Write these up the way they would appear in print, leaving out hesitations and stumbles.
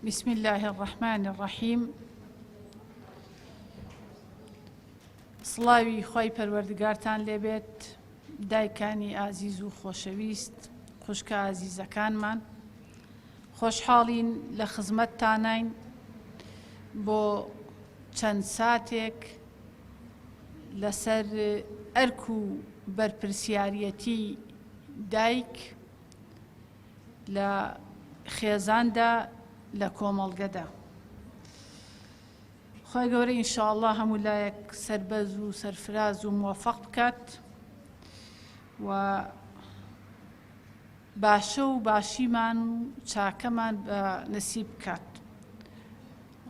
بسم اللە الرحمن الرحیم سڵاوی خوای پەروەردگارتان لێبێت دایکانی ئازیز و خۆشەویست خوشکە ئازیزەکانمان خۆشحاڵین لە خزمەتتانین بۆ چەند ساتێک لەسەر ئەرک و بەرپرسیارەتی دایک لە خێزاندا لە کۆمەڵگەدا. خوای گەورە ان شاء اللە هەموو لایەک سەربەرز و سەرفراز و موفق بکات و باشە و باشیمان و چاکەمان بە نسیب بکات.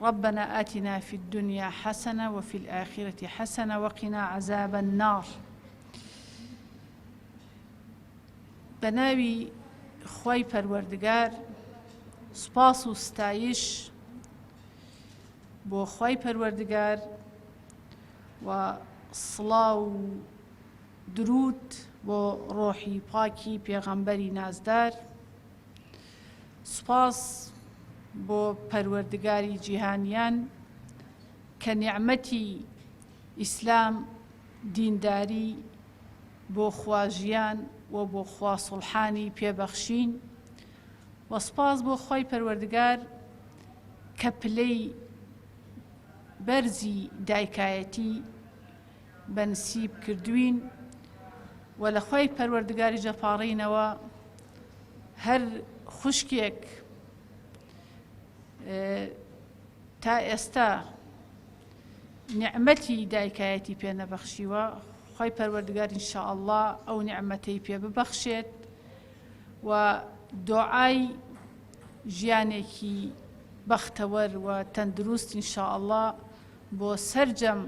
ربنا آتنا في الدنيا حسنة وفي الآخرة حسنة وقنا عذاب النار. بە ناوی خوای پەروەردگار سوپاس و ستایش بۆ خوای پەروەردگار و سڵاو و درود بۆ ڕۆحی پاکی پێغەمبەری نازدار سوپاس بۆ پەروەردگاری جیهانیان کە نیعمەتی ئیسلام دینداری بۆ خوا ژیان و بۆ خوا سوڵحانی پێ بەخشین و سوپاس بۆ خوای پەروەردگار کە پلەی بەرزی دایکایەتی بە نسیب کردوین و لە خوای پەروەردگاریش دەپاڕێینەوە هەر خوشکێک تا ئێستا نیعمەتی دایکایەتی پێ نەبەخشیوە خوای پەروەردگار ان شاء اللە ئەو نیعمەتەی پێ ببەخشێت و دۆعای ژیانێکی بەختەوەر و تەندروست ان شاء اللە بۆ سەرجەم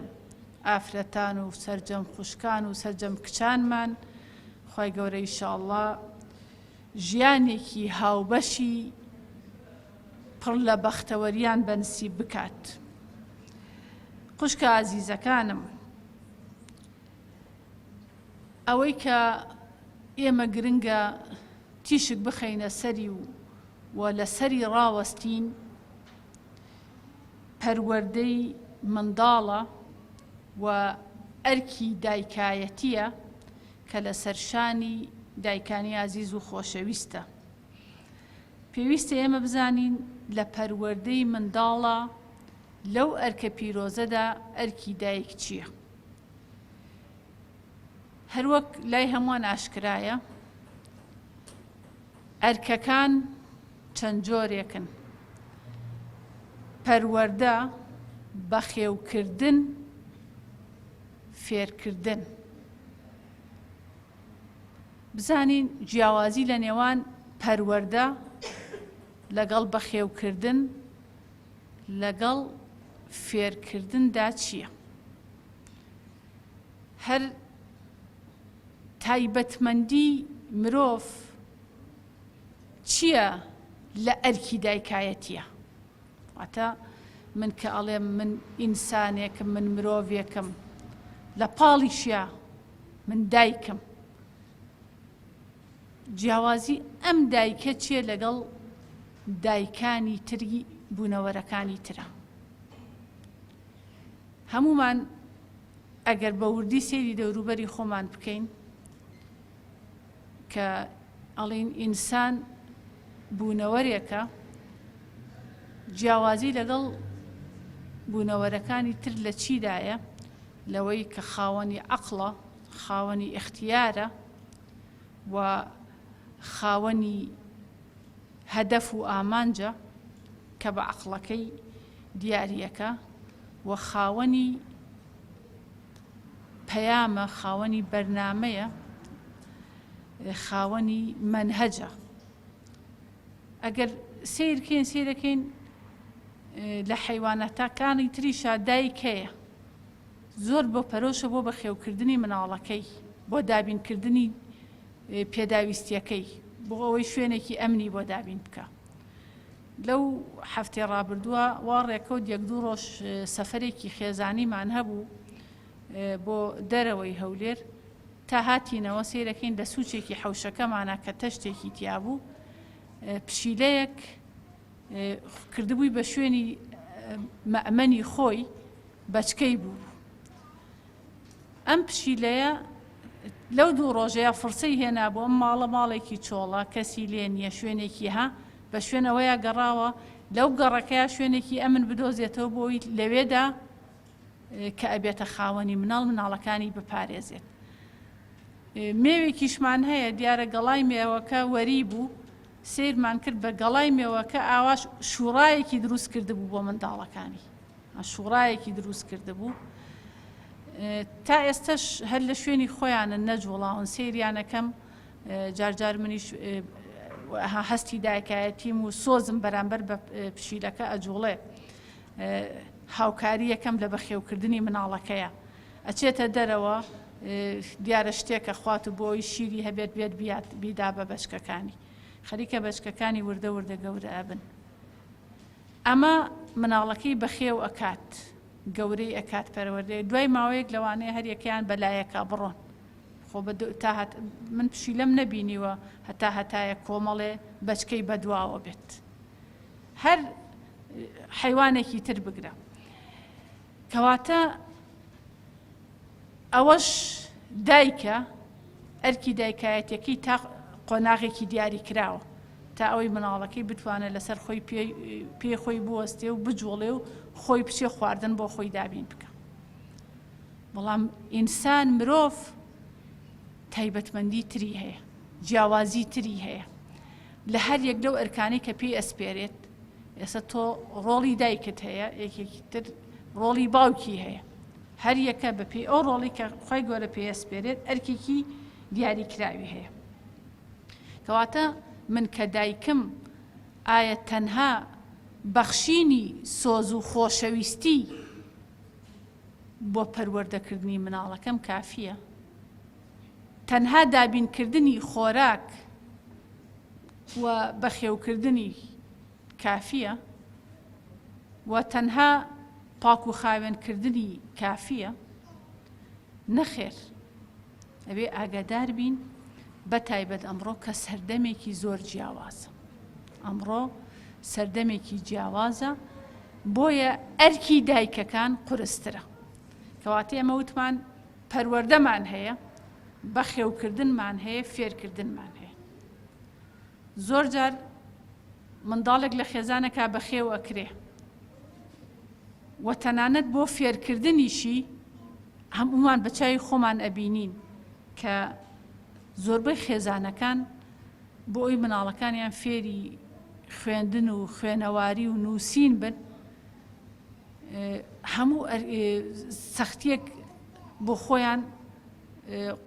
ئافرەتان و سەرجەم خوشکان و سەرجەم کچانمان خوای گەورە ان شاء اللە ژیانێکی هاوبەشی پڕ لە بەختەوەریان بەنسیب بکات. خوشکە ئازیزەکانم ئەوەی کە ئێمە گرنگە تیشک بخەینە سەری و و لەسەری ڕاوەستین پەروەردەی منداڵە و ئەرکی دایکایەتیە کە لەسەر شانی دایکانی ئازیز و خۆشەویستە. پێویستە ئێمە بزانین لە پەروەردەی منداڵا لەو ئەرکە پیرۆزەدا ئەرکی دایک چییە؟ هەروەک لای هەمووان ئاشکرایە ئەرکەکان چەند جۆرێکن پەروەردە، بەخێوکردن، فێرکردن. بزانین جیاوازی لە نێوان پەروەردە لەگەڵ بەخێوکردن لەگەڵ فێرکردندا چییە؟ هەر تایبەتمەندی مرۆڤ چییە لە ئەرکی دایکایەتیە؟ واتە من کە ئەڵێم من ئینسانێکم من مرۆڤێکم لە پاڵیشیا من دایکم جیاوازی ئەم دایکە چییە لەگەڵ دایکانی تری بوونەوەرەکانی ترە هەمومان ئەگەر بە وردی سەیری دەوروبەری خۆمان بکەین کە ئەڵین ئینسان بوونەوەرێکە جیاوازی لەگەڵ بوونەوەرەکانی تر لە چیدایە لەوەی کە خاوەنی عەقڵە خاوەنی ئیختیارە و خاوەنی هەدەف و ئامانجە کە بە عەقڵەکەی دیاریەکە و خاوەنی پەیامە خاوەنی بەرنامەیە خاوەنی مەنهەجە ئەگەر سیرکەین سیرەکەین لە حەیواناتەکانی تریشا دایک هەیە زۆر بۆ پەرۆشە بۆ بەخێوکردنی مناڵەکەی بۆ دابینکردنی پێداویستیەکەی بۆ ئەوەی شوێنێکی ئەمنی بۆ دابین بکە لەو هەفتەی ڕابردووە وا ڕێکەوت یەک دوو ڕۆژ سەفەرێکی خێزانیمان هەبوو بۆ دەرەوەی هەولێر تا هاتینەوە سەیرەکەین لە سوچێکی حەوشەکەمانە کە تەشتێکی تیابوو پشیلەیەک. کردبووی بە شوێنی مەئمەنی خۆی بەچکەی بوو. ئەم پشیلەیە لەو دوو ڕۆژەیە فرسەی هێنابوو ئەم ماڵە ماڵێکی چۆڵە کەسی لێ نییە شوێنێکی ها بە شوێن ئەوەیە گەڕاوە لەو گەڕەکەیە شوێنێکی ئەمن بدۆزێتەوە بۆی لەوێدا کە ئەبێتە خاوەنی مناڵ مناڵەکانی بپارێزێت. مێوێکیشمان هەیە دیارە گەڵای مێوەکە وەری بوو سەیرمان کرد بە گەڵای مێوەکە ئاواش شوڕایەکی دروست کردبوو بۆ منداڵەکانی شوڕایەکی دروست کردبوو تا ئێستش هەر لە شوێنی خۆیانن نەجوڵاون سەیریانەکەم جارجار منیش هەستی دایکایەتیم و سۆزم بەرامبەر بە پشیلەکە ئەجوڵێ هاوکاری یەکەم لە بەخێوکردنی مناڵەکەیە ئەچێتە دەرەوە دیارە شتێکە خوات و بۆی شیری هەبێت بێت بیات بیدا بە بەچکەکانی خەریکە بەچکەکانی وردە وردە گەورە ئەبن ئەمە مناڵەکەی بەخێو ئەکات گەورەی ئەکات پەروەردەی دوای ماوەیەک لەوانەیە هەریەکەیان بەلایەکا بڕۆن خۆ بە تا هەت من پشیلەم نەبینیوە هەتا هەتایە کۆمەڵێ بەچکەی بەدواوە بێت هەر حەیوانێکی تر بگرە کەواتە ئەوەش دایکە ئەرکی دایکایەتەکەی تا قۆناغێکی دیاری کراوە تا ئەوەی مناڵەکەی بتوانێت لەسەر خۆی پێی خۆی بوەستێ و بجوڵێ و خۆی بچێ خواردن بۆ خۆی دابین بکە بەڵام ئینسان مرۆڤ تایبەتمەندی تری هەیە جیاوازی تری هەیە لە هەر یەک لەو ئەرکانەی کە پێی ئەسپێرێت ئێستا تۆ ڕۆڵی دایکت هەیە یەکێکی تر ڕۆڵی باوکی هەیە هەر یەکە بە پێی ئەو ڕۆڵی کە خی گەورە پێی ئەسپێرێت ئەرکێکی دیاریکراوی هەیە کەواتە من کە دایکم ئایا تەنها بەخشینی سۆز و خۆشەویستی بۆ پەروەردەکردنی مناڵەکەم کافیە؟ تەنها دابینکردنی خۆراک و بەخێوکردنی کافیە و تەنها پاک و خاوێنکردنی کافیە؟ نەخێر ئەبێ ئاگادار بین بە تایبەت ئەمڕۆ کە سەردەمێکی زۆر جیاوازە ئەمڕۆ سەردەمێکی جیاوازە بۆیە ئەرکی دایکەکان قورسترە کەواتە ئێمە وتمان پەروەردەمان هەیە، بەخێوکردنمان هەیە، فێرکردنمان هەیە. زۆر جار منداڵێک لە خێزانێکا بەخێو ئەکرێ و تەنانەت بۆ فێرکردنیشی هەموومان بە چاوی خۆمان ئەبینین کە زۆربەی خێزانەکان بۆ ئەوی مناڵەکانیان فێری خوێندن و خوێنەواری و نووسین بن هەموو سەختیەک بۆ خۆیان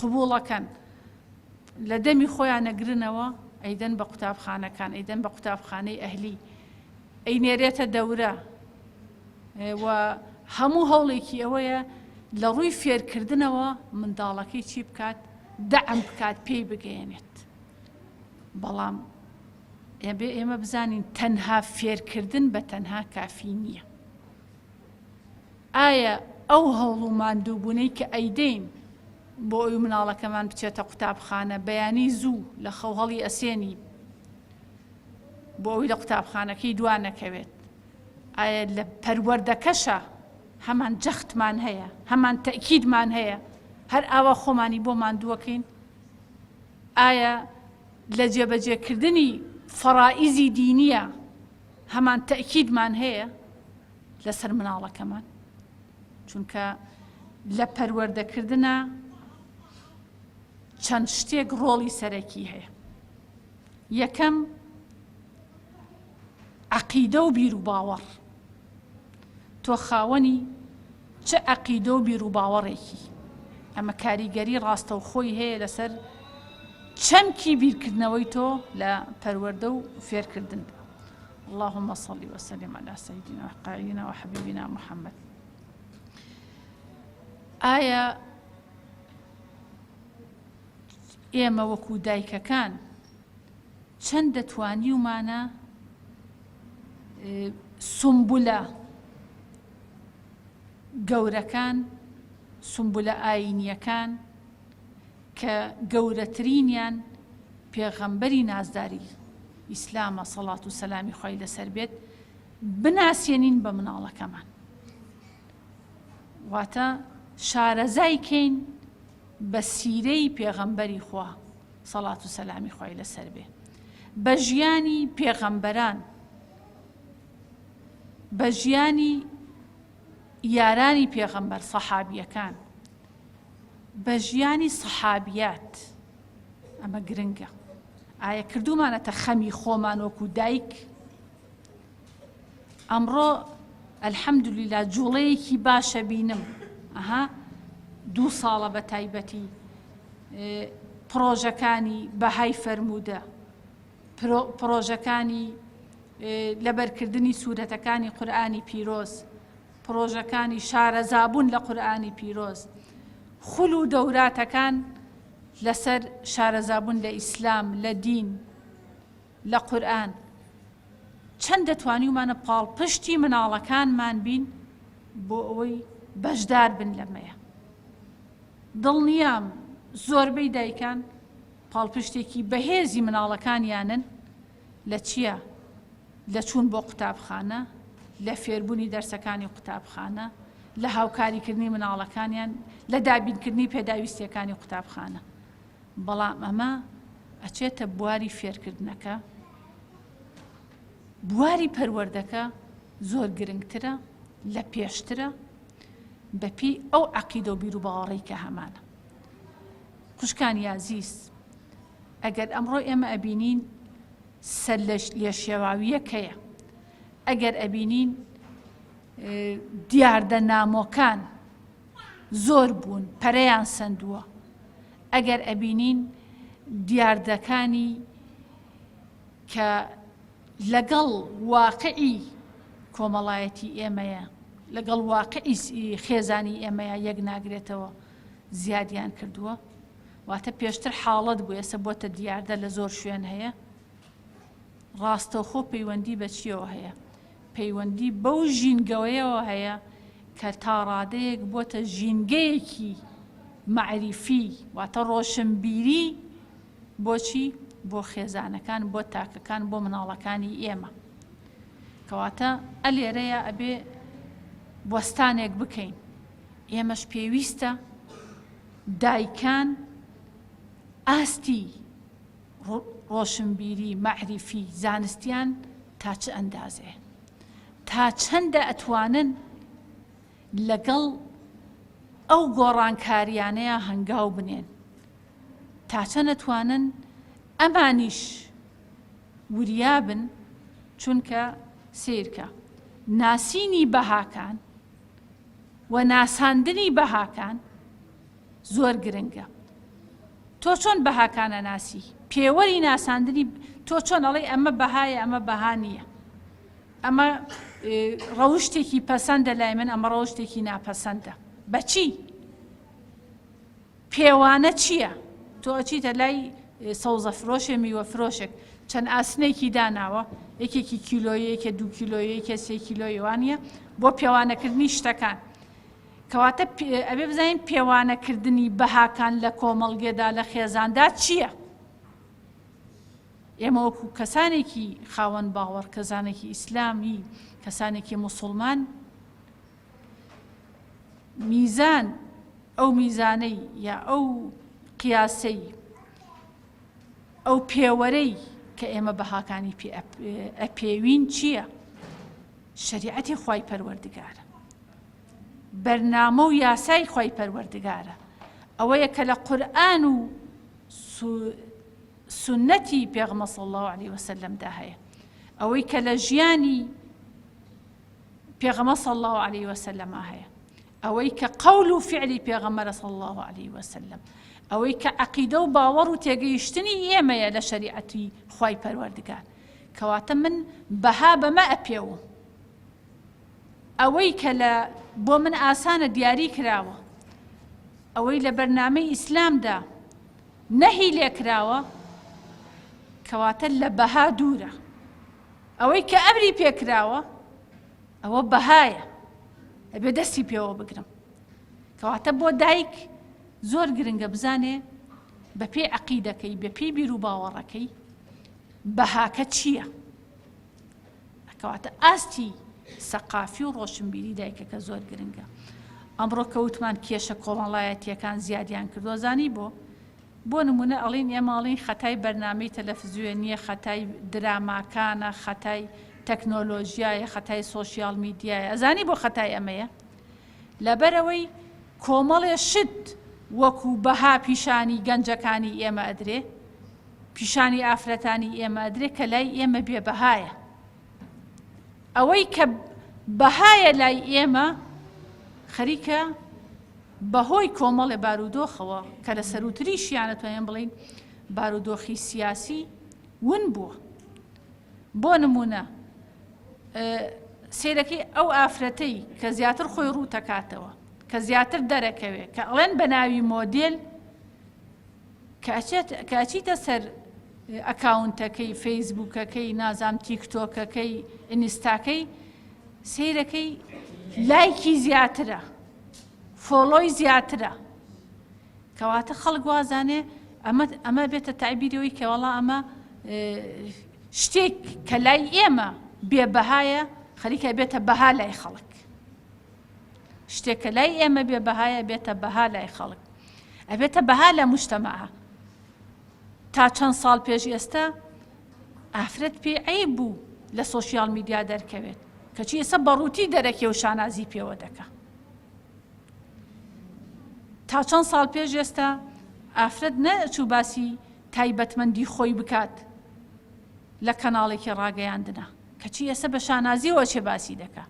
قبوڵەکەن لە دەمی خۆیان نەگرنەوە ئەیدەن بە قوتابخانەکان ئەیدەن بە قوتابخانەی ئەهلی ئەی نێرێتە دەورە و هەموو هەوڵێکی ئەوەیە لە ڕووی فێرکردنەوە منداڵەکەی چی بکات دەعم بکات پێی بگەیەنێت بەڵام ئەبێ ئێمە بزانین تەنها فێرکردن بە تەنها کافی نییە. ئایا ئەو هەوڵ و ماندووبوونەی کە ئەیدەین بۆ ئەوی مناڵەکەمان بچێتە قوتابخانە بەیانی زوو لە خەو هەڵی ئەسێنی بۆ ئەوی لە قوتابخانەکەی دوا نەکەوێت ئایا لە پەروەردەکەشە هەمان جەختمان هەیە هەمان تەکیدمان هەیە هەر ئاوا خۆمانی بۆ ماندووەکەین ئایا لە جێبەجێکردنی فەرائیزی دینیە هەمان تەئکیدمان هەیە لەسەر مناڵەکەمان چونکە لە پەروەردەکردنا چەند شتێک ڕۆڵی سەرەکی هەیە یەکەم عەقیدە و بیروباوەڕ تۆ خاوەنی چ عەقیدە و بیروباوەڕێکی؟ ئەمە کاریگەری ڕاستەوخۆی هەیە لەسەر چەمکی بیرکردنەوەی تۆ لە پەروەردە و فێرکردندا. اللهم صل وسلم على سيدنا وقائدنا وحبيبنا محمد. ئایا ئێمە وەکو دایکەکان چەند دەتوانیومانە سومبولە گەورەکان، سومبولە ئایینییەکان کە گەورەترینیان پێغەمبەری نازداری. ئیسلامە سەڵات و سەلامی خوای لەسەر بێت بناسێنین بە مناڵەکەمان واتە شارەزای کەین بە سیرەی پێغەمبەری خوا سەڵات و سەلامی خوای لەسەر بێ بە ژیانی پێغەمبەران بە ژیانی یارانی پێغەمبەر سەحابیەکان بە ژیانی سەحابیات ئەمە گرنگە ئایا کردومانەتە خەمی خۆمان وەکو دایک ئەمڕۆ الحمدللە جوڵەیەکی باشە بینم ئەها دوو ساڵە بە تایبەتی پڕۆژەکانی بەهای فەرموودە پڕۆژەکانی لەبەرکردنی سوورەتەکانی قورئانی پیرۆز پڕۆژەکانی شارەزابوون لە قورئانی پیرۆز خول و دەوراتەکان لەسەر شارەزابوون لە ئیسلام لە دین لە قورئان چەندە توانیومانە پاڵپشتی مناڵەکانمان بین بۆ ئەوەی بەشدار بن لەمەیە دڵنیام زۆربەی دایکان پاڵپشتێکی بەهێزی مناڵەکانیانن لە چییە؟ لە چوون بۆ قوتابخانە، لە فێربوونی دەرسەکانی قوتابخانە، لە هاوکاریکردنی مناڵەکانیان، لە دابینکردنی پێداویستیەکانی قوتابخانە. بەڵام ئەمە ئەچێتە بواری فێرکردنەکە، بواری پەروەردەکە زۆر گرنگترە، لە پێشترە، بەپێی ئەو عەقیدە و بیروباوەڕەی کە هەمانە. خوشکانی ئازیز، ئەگەر ئەمڕۆ ئێمە ئەبینین سەر لێشێواوییەک هەیە، ئەگەر ئەبینین دیاردە نامۆکان زۆر بوون، پەرەیان سەندووە، ئەگەر ئەبینین دیاردەکانی کە لەگەڵ واقعی کۆمەڵایەتی ئێمەیە، لەگەڵ واقعی خێزانی ئێمەیە یەک ناگرێتەوە، زیادیان کردووە. واتە پێشتر حاڵەت بوو، ئێستا بۆتە دیاردە لە زۆر شوێن هەیە. ڕاستەوخۆ پەیوەندی بە چییەوە هەیە؟ پەیوەندی بەو ژینگەوەیەوە هەیە کە تا ڕادەیەک بۆتە ژینگەیەکی مەعریفی، واتە ڕۆشنبیری بۆچی؟ بۆ خێزانەکان، بۆ تاکەکان، بۆ مناڵەکانی ئێمە. کەواتە ئە لێرەیە ئەبێ وەستانێک بکەین. ئێمەش پێویستە دایکان ئاستی ڕۆشنبیری، مەعریفی، زانستیان تا چ ئەندازەیە؟ تا چەندە ئەتوانن لەگەڵ ئەو گۆڕانکاریانەیە هەنگاو بنێن؟ تا چەند ئەتوانن ئەمانیش وریا بن؟ چونکە سەیرکە ناسینی بەهاکان و ناساندنی بەهاکان زۆر گرنگە. تۆ چۆن بەهاکان ئەناسی؟ پێوەری ناساندنی تۆ چۆن ئەڵێی ئەمە بەهایە ئەمە بەها نییە؟ ئەمە ڕەوشتێکی پەسەندە لای من ئەمە ڕەوشتێکی ناپەسەندە بەچی؟ پێوانە چییە؟ تۆ ئەچیتە لای سەوزە فرۆشێ میوە فرۆشێک چەند ئاسنێکی داناوە یەکێکی کیلۆیە یەکێ دوو کیلۆیە یەکێ سێ کیلۆیە وانە بۆ پێوانەکردنی شتەکان کەواتە ئەبێ بزانین پێوانەکردنی بەهاکان لە کۆمەڵگێدا لە خێزاندا چییە؟ ئێمە وەکو کەسانێکی خاوەن باوەڕ کەزانێکی ئیسلامی کەسانێکی مسلمان میزان ئەو میزانەی یا ئەو قیاسەی ئەو پێوەرەی کە ئێمە بەهاکانی پێ ئەپێوین چییە؟ شەریعەتی خوای پەروەردگارە بەرنامە و یاسای خوای پەروەردگارە ئەوەیە کە لە قورئان و سوننەتی پێغمە صلی الله علیه وسلم دا هەیە ئەوەی کە لە ژیانی پێغەمە صلی الله علیه وسلم هەیە ئەوەی کە قەول و فعلی پێغەمبەرە صلی الله علیه وسلم ئەوەی کە عەقیدە و باوەڕ و تێگەیشتنی ئێمەیە لە شەریعەتی خوای پەروەردگار کەواتە من بەها بەمە ئەپێوم ئەوەی کە لە بۆ من ئاسانە دیاری کراوە ئەوەی لە بەرنامەی ئیسلامدا نەهی لێکراوە کەواتە لە بەها دوورە ئەوەی کە ئەمری پێکراوە ئەوە بەهایە ئەبێ دەستی پێوە بگرم کەواتە بۆ دایک زۆر گرنگە بزانێ بەپێی عەقیدەکەی بەپێی بیر و باوەڕەکەی. بەهاکە چییە؟ کەواتە ئاستی سەقافی و ڕۆشنبیری دایکەکە زۆر گرنگە. ئەمڕۆ کە وتمان کێشە کۆمەڵایەتییەکان زیادیان کردووە زانی بۆ؟ بۆ نمونە ئەڵین ئێمە ئەڵین خەتای بەرنامەی تەلەفزیۆنیە خەتای دراماکانە خەتای تەکنۆلۆژیایە خەتای سۆشیال میدیایە ئەزانی بۆ خەتای ئەمەیە؟ لەبەرئەوەی کۆمەڵێ شت وەکو بەها پیشانی گەنجەکانی ئێمە ئەدرێ، پیشانی ئافرەتانی ئێمە ئەدرێ کە لای ئێمە بێ بەهایە. ئەوەی کە بەهایە لای ئێمە خەریکە بەهۆی کۆمەڵێ بارودۆخەوە کە لە سەروتریشیان ئەتوانین بڵێین بارودۆخی سیاسی ون بووە. بۆ نمونە سەیرەکەی ئەو ئافرەتەی کە زیاتر خۆی ڕووتەکاتەوە کە زیاتر دەرەکەوێ کە ئەڵێن بە ناوی مۆدێل کە ئەچیتە سەر ئەکاونتەکەی فەیسبوکەکەی نازام تیکتۆکەکەی ئینستاکەی سەیرەکەی لایکی زیاترە follow ی زیاترە کەواتە خەڵک وازانێ ئەمە ئەمە بێتە تەعبیری ئەوەی کە وەڵا ئەمە شتێک کە لای ئێمە بێ بەهایە خەریکە بێتە بەها لای خەڵک شتێک کە لای ئێمە بێ بەهایە بێتە بەها لای خەڵک ئەبێتە بەها لە مجتەمەعە تا چەند ساڵ پێش ئێستا ئافرەت پێی عیب بوو لە سۆشیال میدیا دەرکەوێت کەچی ئێستا بەڕووتی دەرەکێ و شانازی پێوە دەکا تا چەند ساڵ پێش ئێستا ئافرەت نەچوو باسی تایبەتمەندی خۆی بکات لە کەناڵێکی ڕاگەیاندنا کەچی ئێستا بە شانازیەوە چێ باسی دەکا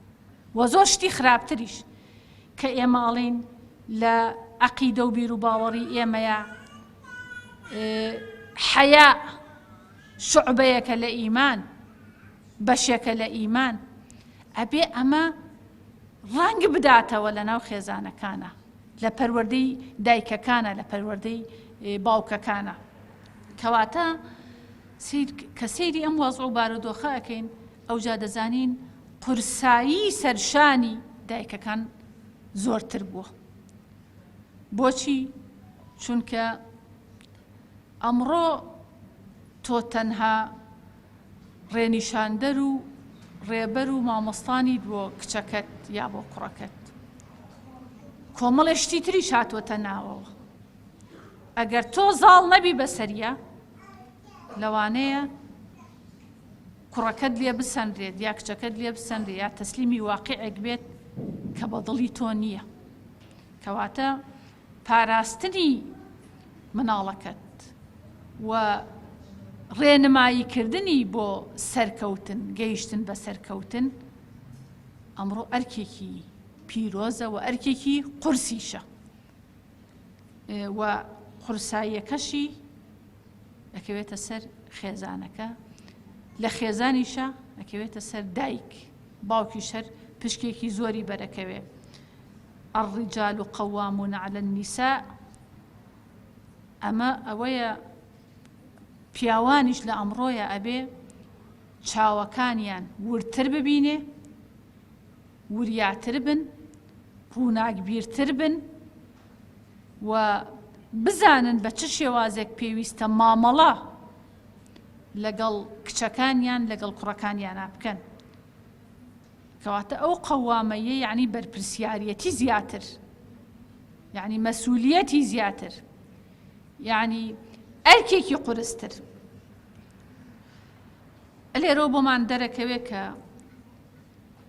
وە زۆر شتی خراپتریش کە ئێمە ئەڵین لە عەقیدە و بیر و باوەڕی ئێمەیە حەیا شعبەیەکە لە ئیمان بەشێکە لە ئیمان ئەبێ ئەمە ڕەنگ بداتەوە لە ناو خێزانەکانە لە پەروەردەی دایکەکانە لە پەروەردەی باوکەکانە کەواتە کە سەیری ئەم وەزع و بارودۆخە ئەکەین ئەوجا دەزانین قورسایی سەرشانی دایکەکان زۆرتر بووە بۆچی چونکە ئەمڕۆ تۆ تەنها ڕێنیشاندەر و ڕێبەر و مامۆستا نیت بۆ کچەکەت یا بۆ کوڕەکەت کۆمەڵێ شتی تریش هاتووەتە ناوەوە ئەگەر تۆ زاڵ نەبی بەسەریە لەوانەیە کوڕەکەت لێ بسەنرێت یا کچەکەت لێ بسەنرێت یا تەسلیمی واقعێک بێت کە بە دڵی تۆ نییە کەواتە پاراستنی مناڵەکەت و ڕێنماییکردنی بۆ سەرکەوتن، گەیشتن بە سەرکەوتن، ئەمڕۆ ئەرکێکی پیرۆزە و ئەرکێکی قورسیشە و قورساییەکەشی ئەکەوێتە سەر خێزانەکە، لە خێزانیشە ئەکەوێتە سەر دایک، باوکیش هەر پشکێکی زۆری بەرەکەوێ. الرجال قوامون علی النساء ئەمە ئەوەیە پیاوانیش لە ئەمڕۆیە ئەبێ چاوەکانیان وردتر ببینێ وریاتر بن ڕووناکبیرتر بن و بزانن بە چ شێوازێک پێویستە مامەڵە لەگەڵ کچەکانیان لەگەڵ کوڕەکانیانە بکەن کەواتە ئەو قەوامەیە یعنی بەرپرسیاریەتی زیاتر یعنی مەسولیەتی زیاتر یعنی ئەرکێکی قورستر لێرەوە بۆمان دەرەکەوێت کە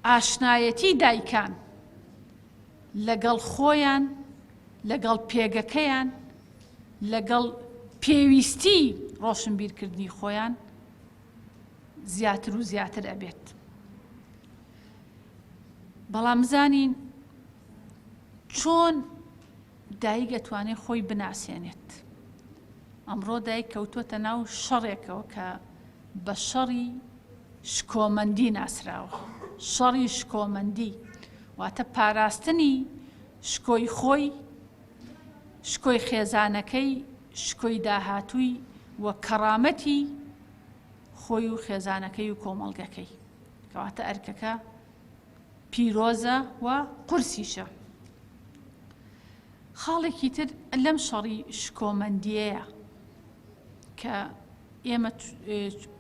ئاشنایەتی دایکان لەگەڵ خۆیان لەگەڵ پێگەکەیان لەگەڵ پێویستی ڕۆشنبیرکردنی خۆیان زیاتر و زیاتر ئەبێت بەڵام بزانین چۆن دایک ئەتوانێت خۆی بناسێنێت ئەمڕۆ دایک کەوتووەتە ناو شەڕێکەوە کە بە شەڕی شکۆمەندی ناسراوە شەڕی شکۆمەندی واتە پاراستنی شکۆی خۆی شکۆی خێزانەکەی شکۆی داهاتووی و کەڕامەتی خۆی و خێزانەکەی و کۆمەڵگەکەی. کەواتە ئەرکەکە پیرۆزە و قورسیشە. خاڵێکی تر لەم شەڕی شکۆمەندیەیە کە. ئێمە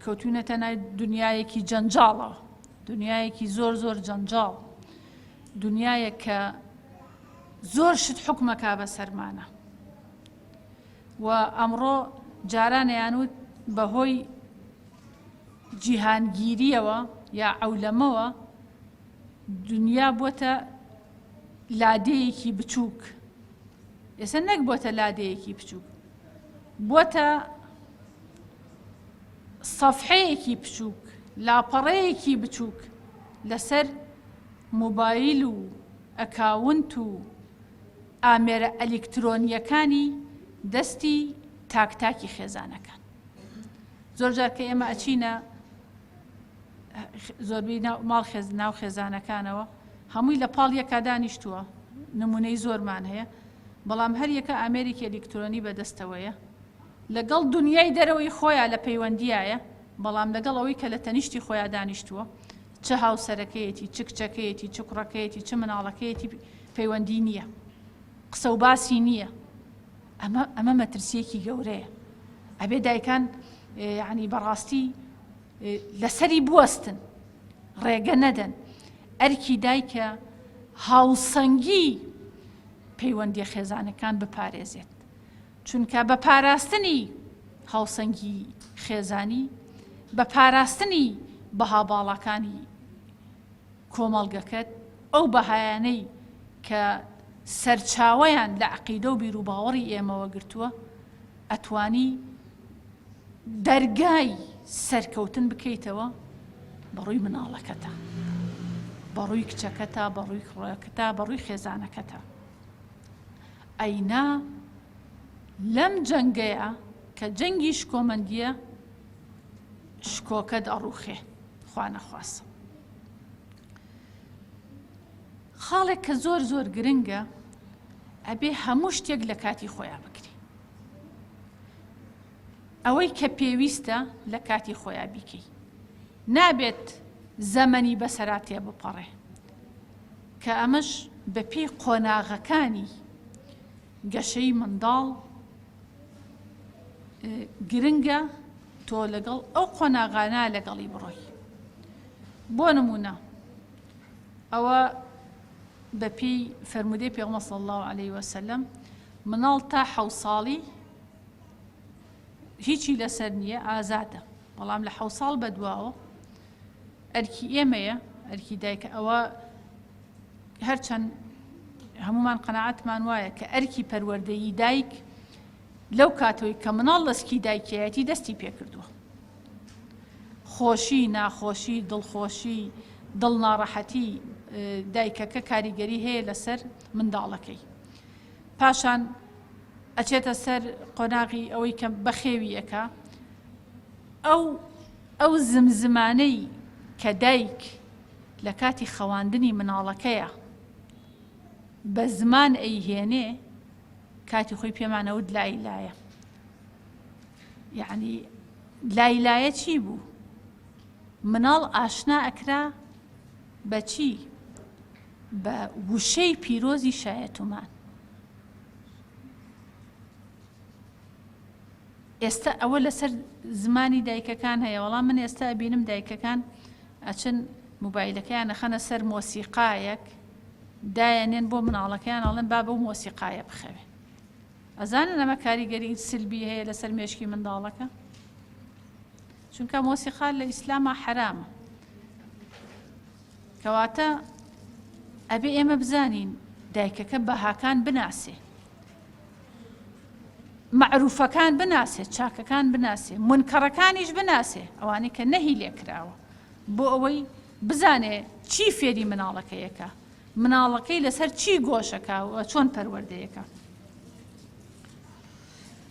کەوتوینەتە نای دنیایەکی جەنجاڵەوە، دنیایەکی زۆر زۆر جەنجاڵ، دنیایەک کە زۆر شت حکومەکا بەسەرمانە و ئەمڕۆ جارانیان وت بەهۆی جیهانگیریەوە یا عەولەمەوە دنیا بۆتە لادێیەکی بچووک ئێستا نەک بۆتە لادێیەکی بچووک بۆتە سەفحەیەکی بچووک لاپەڕەیەکی بچووک لەسەر مۆبایل و ئەکاونت و ئامێرە ئەلیکترۆنییەکانی دەستی تاک تاکی خێزانەکان زۆر جار کە ئێمە ئەچینە زۆربەی ماڵ ناو خێزانەکانەوە هەمووی لە پاڵ یەکا دانیشتووە نمونەی زۆرمان هەیە بەڵام هەر یەکە ئامێرێکی ئەلیکترۆنی بەدەستەوەیە لەگەڵ دنیای دەرەوەی خۆیان لە پەیوەندیایە بەڵام لەگەڵ ئەوەی کە لە تەنیشتی خۆیان دانیشتووە چ هاوسەرەکەیەتی چ کچەکەیەتی چ کوڕەکەیەتی چ مناڵەکەیەتی پەیوەندی نییە قسە و باسی نییە ئەمە ئەمە مەترسیەکی گەورەیە ئەبێ دایکان یعنی بەڕاستی لەسەری بوەستن ڕێگە نەدەن ئەرکی دایکە هاوسەنگی پەیوەندیە خێزانەکان بپارێزێت چونکە بە پاراستنی هاوسەنگی خێزانی بە پاراستنی بەها باڵاکانی کۆمەڵگەکەت ئەو بەهایانەی کە سەرچاوەیان لە عەقیدە و بیروباوەڕی ئێمەوە گرتووە ئەتوانی دەرگای سەرکەوتن بکەیتەوە بەڕووی مناڵەکەتا بەڕووی کچەکەتا بەڕووی کوڕەکەتا بەڕووی خێزانەکەتا ئەینا لەم جەنگەیە کە جەنگی شکۆمەندیە شکۆکەت ئەڕوخێ خوا نەخواست خاڵێک کە زۆر زۆر گرنگە ئەبێ هەموو شتێک لە کاتی خۆیان بکری ئەوەی کە پێویستە لە کاتی خۆیان بیکەی نابێت زەمەنی بەسەرا تێبپەڕێ کە ئەمەش بە پێی قۆناغەکانی گەشەی منداڵ گرنگە تۆ لەگەڵ ئەو قۆناغانە لەگەڵی بڕۆی بۆ نمونە ئەوە بە پێی فەرموودەی پێغمە صلی الله علیه وسلم مناڵ تا حەو ساڵی هیچی لەسەر نییە ئازادە بەڵام لە حەو ساڵ بەدواوە ئەرکی ئێمەیە ئەرکی دایکە ئەوە هەرچەند هەمومان قەنەعەتمان وایە کە ئەرکی پەروەردەیی دایک لەو کاتەوەی کە مناڵ لەسکی دایکیایەتی دەستی پێکردووە خۆشی، ناخۆشی، دڵخۆشی، دڵ ناڕەحەتی دایکەکە کاریگەری هەیە لەسەر منداڵەکەی. پاشان ئەچێتە سەر قۆناغی ئەوەی کە بەخێوی ئەکا ئەو ئەو زمزمانەی کە دایک لە کاتی خەواندنی مناڵەکەیە بە زمان ئەیهێنێ کاتی خۆی پێمانەوت لای لایە یەعنی لای لایە چی بوو؟ مناڵ ئاشنا ئەکرا بە چی؟ بە وشەی پیرۆزی شایەتومان. ئێستا ئەوە لەسەر زمانی دایکەکان هەیە وەڵام من ئێستا ئەبینم دایکەکان ئەچن موبایلەکەیان ئەخەنە سەر مۆسیقایەک دایەنێن بۆ مناڵەکەیان ئەڵێن با بەو مۆسیقایە بخەوێ ئەزانن ئەمە کاریگەری سلبی هەیە لەسەر مێشکی منداڵەکە چونکە مۆسیقا لە ئیسلاما حەرامە کەواتە ئەبێ ئێمە بزانین دایکەکە بەهاکان بناسێ معروفەکان بناسێ چاکەکان بناسێ منکەڕەکانیش بناسێ ئەوانەی کە نەهی لێکراوە بۆ ئەوەی بزانێ چی فێری مناڵەکەیەکە مناڵەکەی لەسەر چی گۆشەکا و چۆن پەروەردەیەکا.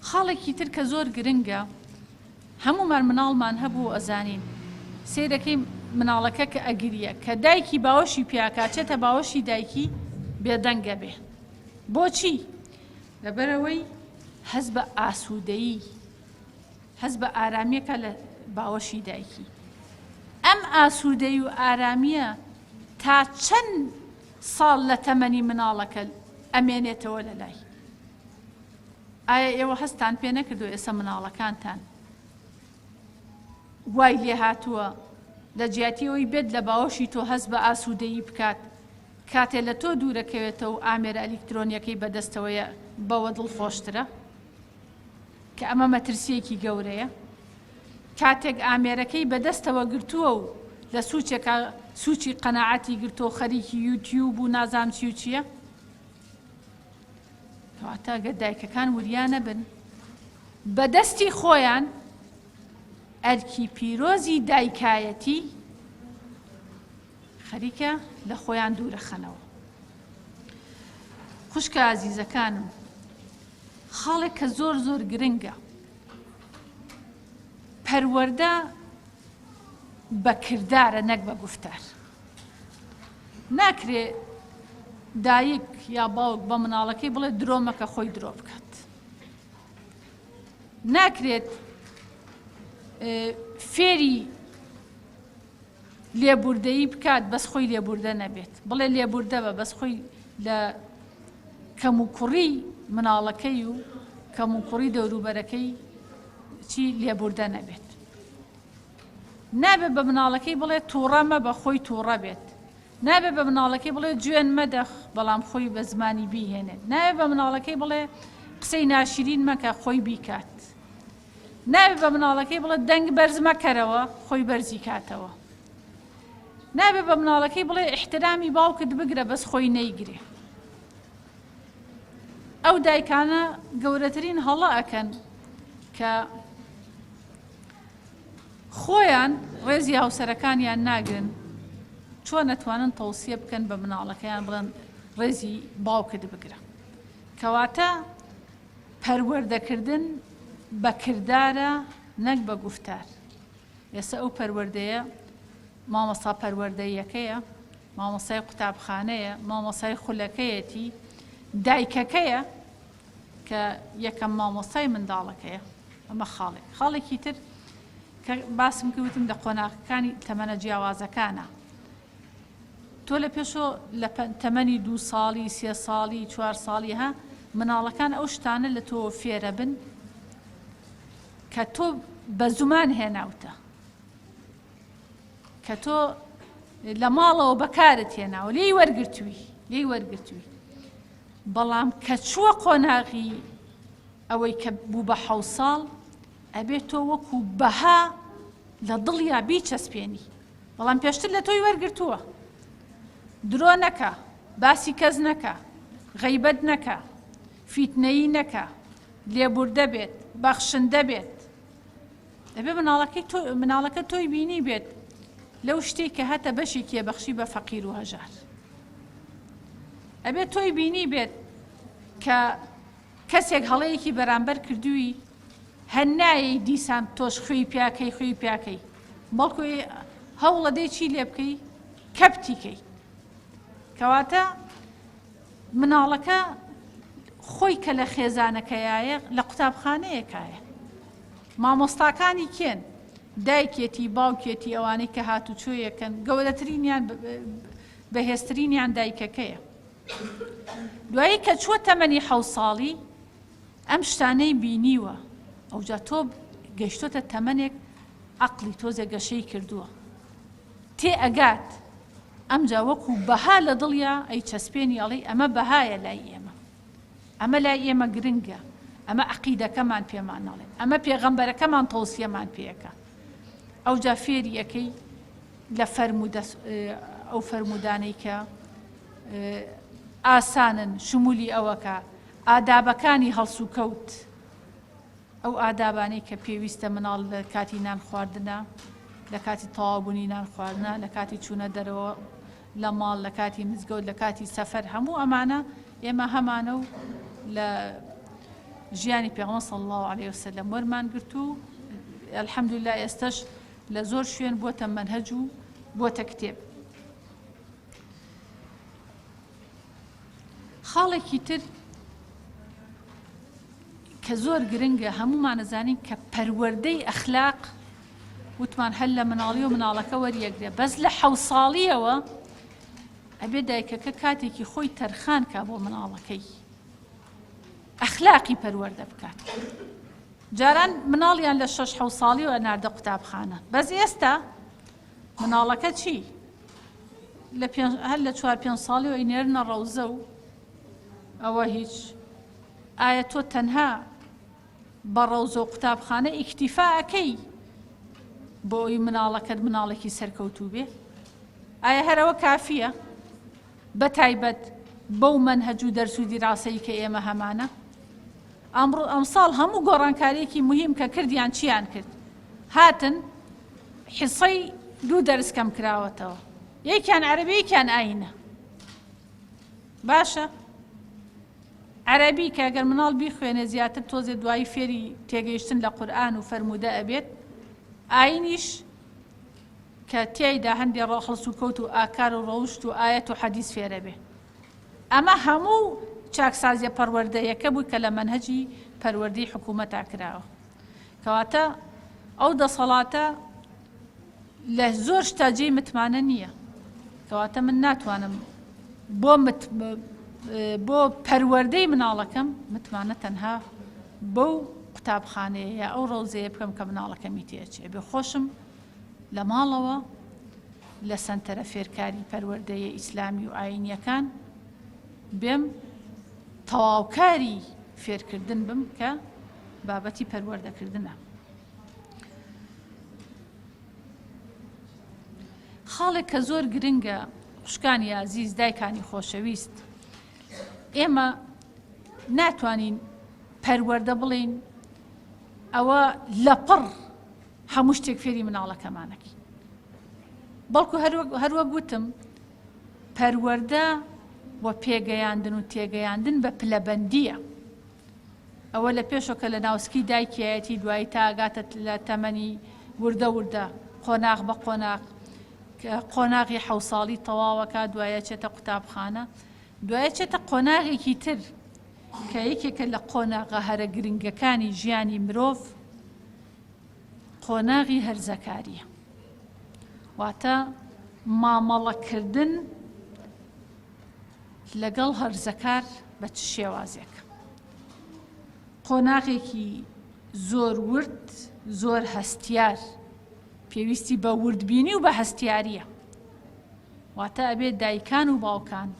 خاڵێکی تر کە زۆر گرنگە هەموومان مناڵمان هەبوو و ئەزانین سەیرەکەی مناڵەکە کە ئەگریە کە دایکی باوەشی پیاکا چێتە باوەشی دایکی بێدەنگە بێ بۆچی لەبەرەوەی هەز بە ئاسوودەیی هەست بە ئارامیەکە لە باوەشی دایکی. ئەم ئاسوودەیی و ئارامیە تا چەند ساڵ لە تەمەنی مناڵەکە ئەمێنێتەوە لە لای؟ ئایا ئێوە هەستان پێ نەکردووە ئێستا مناڵەکانتان. وای لێ هاتووە لە جیاتی ئەوەی بێت لە باوەشی تۆ هەست بە ئاسوودەیی بکات، کاتێ لە تۆ دوورەکەوێتەوە و ئامێرە ئەلیکترۆنییەکەی بەدەستەوەیە بەوە دڵخۆشترە؟ کە ئەمە مەترسییەکی گەورەیە. کاتێک ئامێرەکەی بەدەستەوە گرتووە و لە سوچێکا سوچی قەناعەتی گرتووە و خەریکی یوتیوب و نازانم چی و چییە. کەواتە گەر دایکەکان وریا نەبن بەدەستی خۆیان ئەرکی پیرۆزی دایکایەتی خەریکە لە خۆیان دوورەخەنەوە. خوشکە ئازیزەکانم خاڵێک کە زۆر زۆر گرنگە پەروەردە بە کردارە نەک بە گوفتار. ناکرێ دایک یا باوک بە مناڵەکەی بڵێ درۆ مەکە خۆی درۆ بکات. ناکرێت فێری لێبوردەیی بکات بەس خۆی لێبوردە نەبێت بڵێ لێبوردە بە بەس خۆی لە کەموکوڕی مناڵەکەی و کەموکوڕی دەوروبەرەکەی چی لێبوردە نەبێت نابێت بە مناڵەکەی بڵێ تووڕە مەبە خۆی تووڕە بێت نابێت بە مناڵەکەی بڵێ جوێن مەدە بەڵام خۆی بە زمانی بیهێنێت نابێت بە مناڵەکەی بڵێ قسەی ناشرین مەکە خۆی بیکات نابێت بە مناڵەکەی بڵێ دەنگ بەرز مەکەرەوە خۆی بەرزی کاتەوە. نابێت بە مناڵەکەی بڵێ ئیحترامی باوکت بگرە بەس خۆی نەیگرێ. ئەو دایکانە گەورەترین هەڵە ئەکەن کە خۆیان ڕێزی هاوسەرەکانیان ناگرن چۆن ئەتوانن تەوسیە بکەن بە مناڵەکەیان بڵێن ڕێزی باوکت بگرە کەواتە پەروەردەکردن بە کردارە نەک بە گوفتار. ئێستا ئەو پەروەردەیە مامۆستا پەروەردەییەکەیە، مامۆستای قوتابخانەیە، مامۆستای خولەکەیەتی، دایکەکەیە کە یەکەم مامۆستای منداڵەکەیە. ئەمە خاڵێک. خاڵێکی تر کە باسم کرد وتم لە قۆناغەکانی تەمەنە جیاوازەکانە. تۆ لە پێشۆ لە تەمەنی دوو ساڵی سێ ساڵی چوار ساڵی ها مناڵەکان ئەو شتانە لە تۆ فێرە بن کە تۆ بە زمان هێناوتە کە تۆ لە ماڵەوە بەکارت هێناوە لێی وەرگتووی لێی وەرگتووی بەڵام کە چووە قۆناغی ئەوەی کە بوو بە حەو ساڵ ئەبێت تۆ وەکو بەها لە دڵیا بیچەسپێنی بەڵام پێشتر لە تۆی وەرگرتووە درۆ نەکە باسی کەس نەکە غەیبەت نەکە فیتنەیی نەکە لێبوردە بێت بەخشندە بێت دەبێ مناڵەکەی تۆ مناڵەکە تۆی بینی بێت لەو شتێک کە هەتە بەشێکیە بەخشی بە فەقیر و هەژار ئەبێت تۆی بینی بێت کە کەسێک هەڵەیەکی بەرامبەر کردووی هەر نایەی دیسان تۆش خوێی پیاکەی خوێی پیاکەی بەڵکو هەوڵەدەی چی لێ بکەی کەپتی کەی کەواتە مناڵەکە خۆی کە لە خێزانەکەیایە لە قوتابخانەیەکایە مامۆستاکانی کێن دایکێتی باوکێتی ئەوانەی کە هاتوچۆیەکەن گەورەترینیان بەهێزترینیان دایکەکەیە دوایی کە چووە تەمەنی حەو ساڵی ئەم شتانەی بینیوە ئەوجا تۆ گەشتۆتە تەمەنێک عەقڵی تۆزێ گەشەی کردووە تێ ئەگات ئەمجا وەکو بەها لە دڵیا ئەی چەسپێنی ئەڵێی ئەمە بەهایە لای ئێمە ئەمە لای ئێمە گرنگە ئەمە عەقیدەکەمان پێمان ئەڵێ ئەمە پێغەمبەرەکەمان تەوسیەمان پێەکە ئەوجا فێری ئەەکەی لە فەرموودە ئەو فەرموودانەی کە ئاسانن شمولی ئەوەکە ئادابەکانی هەڵسوکەوت ئەو ئادابانەی کە پێویستە مناڵ لە کاتی نان خواردنە لە کاتی تەواوبوونی نان خواردنە لە کاتی چوونە دەرەوە لە ماڵ لە کاتی مزگەوت لە کاتی سەفەر هەموو ئەمانە ئێمە هەمانە و لە ژیانی پێغەمبەر صلی الله علیه وسلم وەرمان گرت و الحمدلله ئێستش لە زۆر شوێن بووەتە مەنهەج و بووەتە کتێب. خاڵێکی تر کە زۆر گرنگە هەموومان ئەزانین کە پەروەردەی ئەخلاق وتمان هەر لە مناڵی و مناڵەکە وەریەگرێ بەس لە حەو ساڵیەوە ئەبێ دایکەکە کاتێکی خۆی تەرخان کا بۆ مناڵەکەی ئەخلاقی پەروەردە بکات. جاران مناڵیان لە شەش حەو ساڵیەوە ئەناردە قوتابخانە بەس ئێستا مناڵەکە چی لە هەر لە چوار پێنج ساڵیەوە ئەینێرنە ڕەوزە و ئەوە هیچ ئایا تۆ تەنها بە ڕەوزە و قوتابخانە ئیکتیفا ئەکەی بۆ ئەوی مناڵەکەت مناڵێکی سەرکەوتوو بێ ئایا هەرەوە کافیە بە تایبەت بەو مەنهەج و دەرس و دیراسەی کە ئێمە هەمانە ئەمڕۆ ئەمساڵ هەموو گۆڕانکاریەکی موهیم کە کردیان چیان کرد هاتن حیسەی دوو دەرس کەم کراوەتەوە یەکیان عەرەبی یەکیان ئاینە باشە عەرەبی کە گەر مناڵ بیخوێنێ زیاتر تۆزێ دوایی فێری تێگەیشتن لە قورئان و فەرموودە ئەبێت ئاینیش کە تیایدا هەندێ هەڵسوکەوت و ئاکار و ڕەوشت و ئایەت و حەدیس فێرەبێ ئەمە هەموو چاکسازیە پەروەردەیەکە بوو کە لە مەنهەجی پەروەردەی حکوومەتا کراوە. کەواتە ئەو دەسەڵاتە لە زۆر شتا جێی متمانە نییە. کەواتە من ناتوانم بۆ مت بۆ پەروەردەی مناڵەکەم متمانە تەنها بەو قوتابخانەیە یا ئەو ڕەوزەیە بکەم کە مناڵەکەمی تێچێ بێ خۆشم لە ماڵەوە لە سەنتەرە فێرکاری پەروەردەیە ئیسلامی و ئایینیەکان بێم تەواوکاری فێرکردن بم کە بابەتی پەروەردەکردنە. خاڵێک کە زۆر گرنگە خوشکانی ئازیز دایکانی خۆشەویست ئێمە ناتوانین پەروەردە بڵین ئەوە لەپڕ هەموو شتێک فێری مناڵەکەمانەکەین بەڵکو هەروەک وتم پەروەردە و پێگەیاندن و تێگەیاندن بە پلەبەندیە ئەوە لە پێشەوە کە لە ناوسکی دایکیایەتی دوایی تا ئەگاتە لە تەمەنی وردە وردە قۆناغ بە قۆناغ قۆناغی حەوساڵی تەواوەکە دوایە چێتە قوتابخانە دوایە چێتە قۆناغێکی تر کە یەکێکە لە قۆناغە هەرە گرنگەکانی ژیانی مرۆڤ قۆناغی هەرزەکاریە واتە مامەڵەکردن لەگەڵ هەرزەکار بە چ شێوازێک قۆناغێکی زۆر ورد زۆر هەستیار پێویستی بە وردبینی و بە هەستیاریە واتە ئەبێت دایکان و باوکان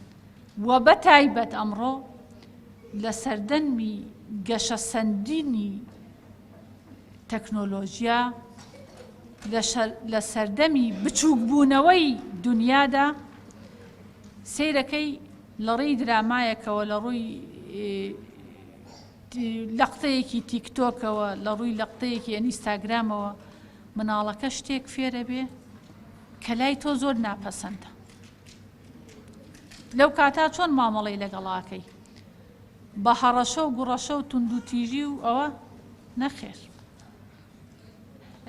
و بە تایبەت ئەمڕۆ لە سەردەمی گەشەسەندینی تەکنۆلۆژیا لە سەردەمی بچووکبوونەوەی دونیادا سەیرەکەی لە ڕێی درامایەکەوە لە ڕووی لەقتەیەکی تیکتۆکەوە لە ڕووی لەقتەیەکی ئەنیستاگرامەوە مناڵەکە شتێک فێرە بێ کە لای تۆ زۆر ناپەسەندە لەو کاتا چۆن مامەڵەی لەگەڵاکەی بە هەڕەشە و گوڕەشە و توندوتیژی و ئەوە؟ نەخێر.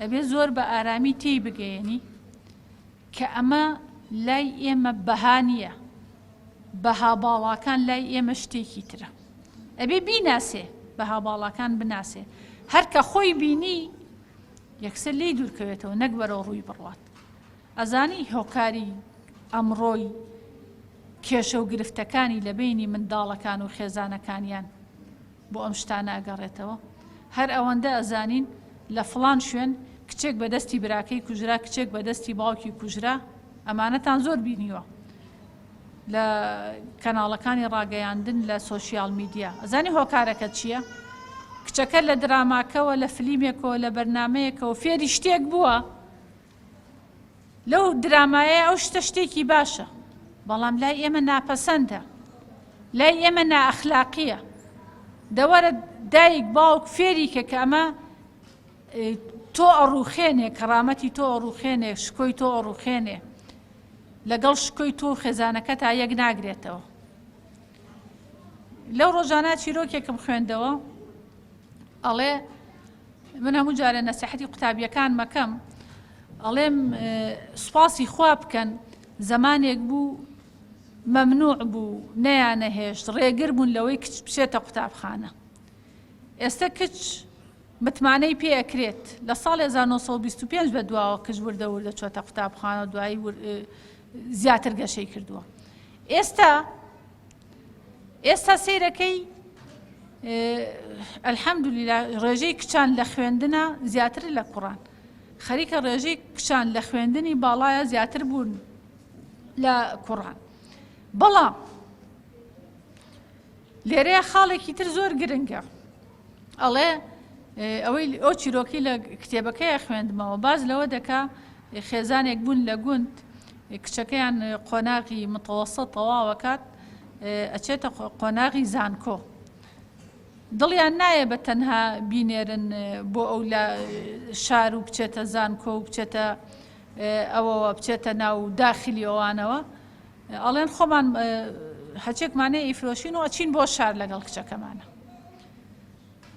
ئەبێ زۆر بە ئارامی تێی بگەیەنی کە ئەمە لای ئێمە بەها نییە، بەها باڵاکان لای ئێمە شتێکی ترە. ئەبێ بیناسێ، بەها باڵاکان بناسێ. هەر کە خۆی بینی یەکسەر لێی دوورکەوێتەوە نەک بەرەو ڕووی بڕوات. ئەزانی هۆکاری ئەمڕۆی کێشە و گرفتەکانی لە بەینی منداڵەکان و خێزانەکانیان بۆ ئەم شتانە ئەگەڕێتەوە؟ هەر ئەوەندە ئەزانین لە فڵان شوێن کچێک بە دەستی براکەی کوژرا، کچێک بە دەستی باوکی کوژرا، ئەمانەتان زۆر بینیوە لە کەناڵەکانی ڕاگەیاندن لە سۆشیال میدیا. ئەزانی هۆکارەکە چییە؟ کچەکە لە دراماکەوە، لە فلیمێکەوە، لە بەرنامەیەکەوە فێری شتێک بووە، لەو درامایە ئەو شتە شتێکی باشە بەڵام لای ئێمە ناپەسەندە لای ئێمە نائەخلاقیە دەوەرە دایک باوک فێری کە کە ئەمە تۆ ئەڕوخێنێ کەڕامەتی تۆ ئەڕوخێنێ شکۆی تۆ ئەڕوخێنێ لەگەڵ شکۆی تۆ خێزانەکە تا یەک ناگرێتەوە لەو ڕۆژانە چیرۆکێکم خوێندەوە ئەڵێ من هەموو جارێ نەسیحەتی قوتابیەکان مەکەم ئەڵێم سوپاسی خوا بکەن زەمانێک بوو مەمنوع بوو نەیانەهێشت ڕێگر بوون لەوەی کچ بچێتە قوتابخانە ئێستا کچ متمانەی پێ ئەکرێت لە ساڵ 1925 بە دواوە کچ وردە وردە چۆتە قوتابخانە دوایی زیاتر گەشەی کردووە ئێستا ئێستا سەیرەکەی. الحمدللە ڕێژەی کچان لە خوێندنا زیاترە لە کوڕان خەریکە ڕێژەی کچان لە خوێندنی باڵایە زیاتر بوون لە کوڕان بەڵام لێرەیە خاڵێکی تر زۆر گرنگە ئەڵێ ئەوەی ئەو چیرۆکی لە کتێبەکەی خوێندمەوە باز لەوە دەکا خێزانێک بوون لە گوند کچەکەیان قۆناغی متەوەسەت تەواوەکات ئەچێتە قۆناغی زانکۆ دڵیان نایە بە تەنها بینێرن بۆ ئەو لە شار و بچێتە زانکۆ و بچێتە ئەوەوە بچێتە ناو داخلی ئەوانەوە ئەڵێن خۆمان هەچێکمانەیە ئیفرۆشین و ئەچین بۆ شار لەگەڵ کچەکەمانە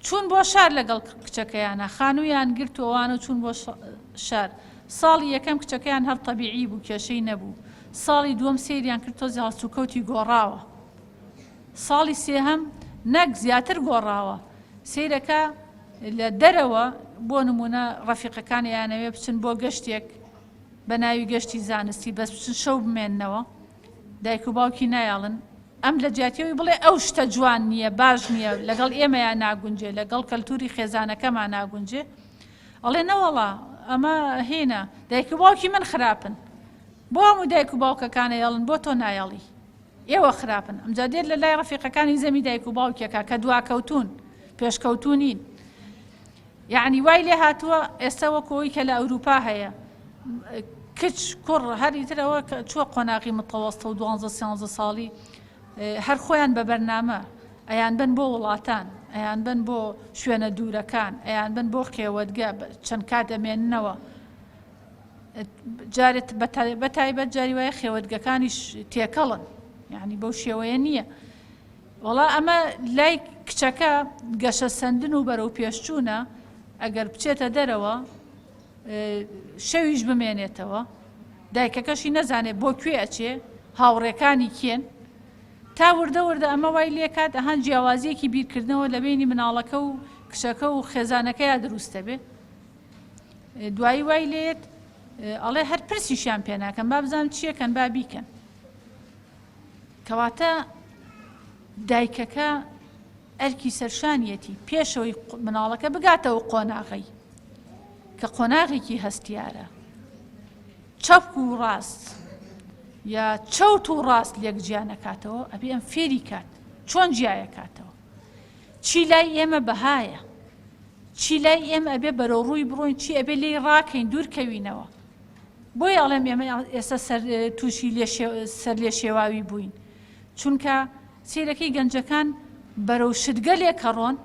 چوون بۆ شار لەگەڵ کچەکەیانا خانوویان گرت و ئەوانە و چوون بۆ شار ساڵی یەکەم کچەکەیان هەر تەبیعی بوو کێشەی نەبوو ساڵی دووەم سەیریان کرد تۆزێ هەڵسوکەوتی گۆڕاوە ساڵی سێهەم نەک زیاتر گۆڕاوە سەیرەکە لە دەرەوە بۆ نمونە ڕەفیقەکان یانەوێ بچن بۆ گەشتێک بە ناوی گەشتی زانستی بەس بچن شەو بمێننەوە دایک و باوکی نایەڵن ئەم لە جیاتی ئەوەی بڵێ ئەو شتە جوان نییە باش نییە لەگەڵ ئێمەیا ناگونجێ لەگەڵ کەلتوری خێزانەکەما ناگونجێ ئەڵێ نەوەڵا ئەمە هینە دایک و باوکی من خراپن بۆ هەموو دایک و باوکەکانە یەڵن بۆ تۆ نایەڵی ئێوە خراپن ئەمجا دێت لە لای ڕەفیقەکانی زەمی دایک و باوکێکە کە دواکەوتون پێشکەوتونین یەعنی وای لێ هاتووە ئێستا وەکو ئەوی کە لە ئەوروپا هەیە کچ کوڕ هەر ئیتر ئەوە چووە قۆناغی متەوەستە و دوانزە سیانزە ساڵی هەر خۆیان بە بەرنامە ئەیان بن بۆ وڵاتان ئەیان بن بۆ شوێنە دوورەکان ئەیان بن بۆ خێوەتگە چەند کات ئەمێننەوە جارێت بە تایبەت جاری وایە خێوەتگەکانیش تێکەڵن یعنی بەو شێوەیە نییە وەڵا ئەمە لای کچەکە گەشەسەندن و بەرەو پێشچوونە ئەگەر بچێتە دەرەوە شەویش بمێنێتەوە دایکەکەشی نەزانێت بۆ کوێ ئەچێ هاوڕێکانی کێن تا وردە وردە ئەمە وای لێکات ئەهان جیاوازیەکی بیرکردنەوە لە بینی مناڵەکە و کچەکە و خێزانەکەیا دروستە بێ دوایی وای لێت ئەڵێ هەر پرسیشیان پێ ناکەم با بزانم چیەکەن با بیکەن کەواتە دایکەکە ئەرکی سەرشانیەتی پێشەوەی مناڵەکە بگاتەوە قۆناغەی کە قۆناغێکی هەستیارە چەپ و ڕاست یا چەوت و ڕاست لێک جیا نەکاتەوە ئەبێ ئەم فێری کات چۆن جیایەکاتەوە چی لای ئێمە بەهایە چی لای ئێمە ئەبێ بەرەو ڕووی بڕۆین چی ئەبێ لێی ڕاکەین دوورکەوینەوە بۆیە ئەڵێم ئێمە ئێستا سەر تووشی سەرلێشێواوی بووین چونکە سیرەکەی گەنجەکان بەرەو شتگەلێک ئەڕۆن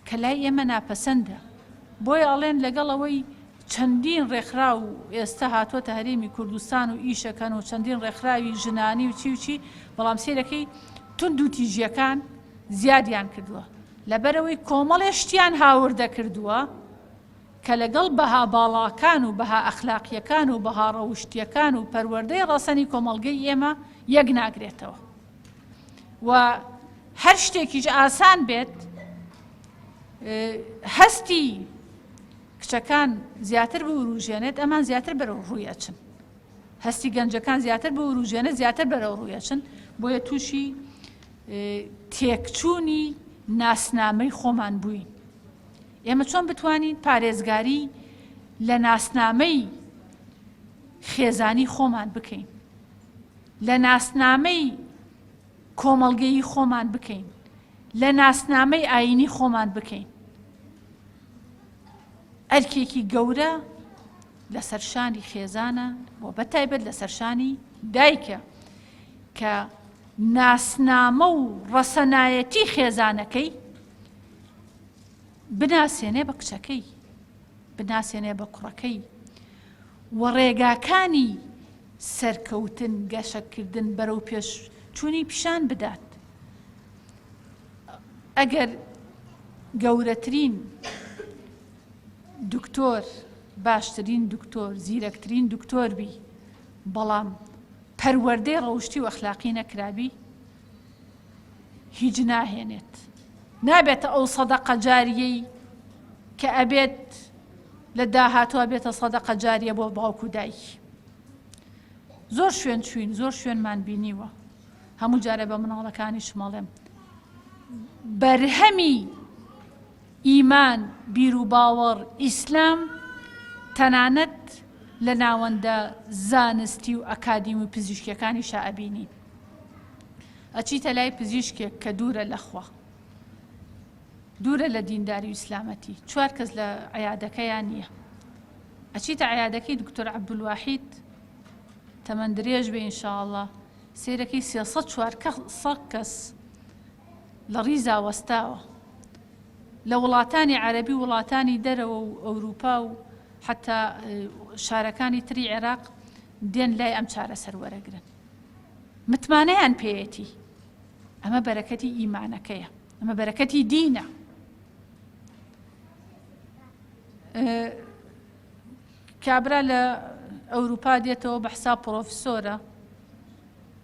کە لای ئێمە ناپەسەندە بۆیە ئەڵێن لەگەڵ ئەوەی چەندین ڕێکخراو ئێستا هاتووەتە هەرێمی کوردستان و ئیشەکەن و چەندین ڕێکخراوی ژنانی و چی و چی بەڵام سیرەکەی توند و تیژیەکان زیادیان کردووە لەبەرەوەی کۆمەڵێ شتیان هاوردە کردووە کە لەگەڵ بەها باڵاکان و بەها ئەخلاقییەکان و بەها ڕەوشتییەکان و پەروەردەی ڕەسەنی کۆمەڵگەی ئێمە یەک ناگرێتەوە و هەر شتێکیش ئاسان بێت هەستی کچەکان زیاتر بوروژێنێت ئەمان زیاتر بەرەو ڕووی ئەچن هەستی گەنجەکان زیاتر بوروژێنێت زیاتر بەرەو ڕووی ئەچن بۆیە تووشی تێکچوونی ناسنامەی خۆمان بووین ئێمە چۆن بتوانین پارێزگاری لە ناسنامەی خێزانی خۆمان بکەین، لە ناسنامەی کۆمەڵگەیی خۆمان بکەین، لە ناسنامەی ئایینی خۆمان بکەین؟ ئەرکێکی گەورە لەسەر شانی خێزانە و بە تایبەت لەسەر شانی دایکە کە ناسنامە و ڕەسەنایەتی خێزانەکەی بناسێنێ بە کچەکەی، بناسێنێ بە کوڕەکەی و ڕێگاکانی سەرکەوتن، گەشەکردن، بەرەو پێشچوونی پیشان بدات. ئەگەر گەورەترین دکتۆر، باشترین دکتۆر، زیرەکترین دکتۆر بی، بەڵام پەروەردەی ڕەوشتی و ئەخلاقی نەکرابی، هیچ ناهێنێت نابێتە ئەو سەدەقە جاریەی کە ئەبێت لە داهاتوە بێتە سەدەقە جاریە بۆ باوک و دایکی زۆر شوێن چوین زۆر شوێنمان بینیوە هەموو جارێ بە مناڵەکانی شمەڵێم. بەرهەمی ئیمان، بیروباوەڕ، ئیسلام تەنانەت لە ناوەندە زانستی و ئەکادیمی و پزیشکیەکانیشا ئەبینین. ئەچیتە لای پزیشکێک کە دوورە لە خوا، دوورە لە دینداری و ئیسلامەتی، چوار کەس لە عیادەکەیا نییە. ئەچیتە عیادەکەی دکتۆر عەبدولواحید، تەمەن درێژ بێ ان شاء اللە، سەیرەکەی 300 چوار سەد کەس لە ڕیزا وەستاوە. لە وڵاتانی عەرەبی و وڵاتانی دەرەوە و ئەوروپا و حەتا شارەکانی تری عێراق دێن لای ئەم چارەسەر وەرەگرن. متمانەیان پێیەتی. ئەمە بەرەکەتی ئیمانەکەیە. ئەمە بەرەکەتی دینە. کابرا لە ئەوروپا دێتەوە بە حساب پرۆفسۆرە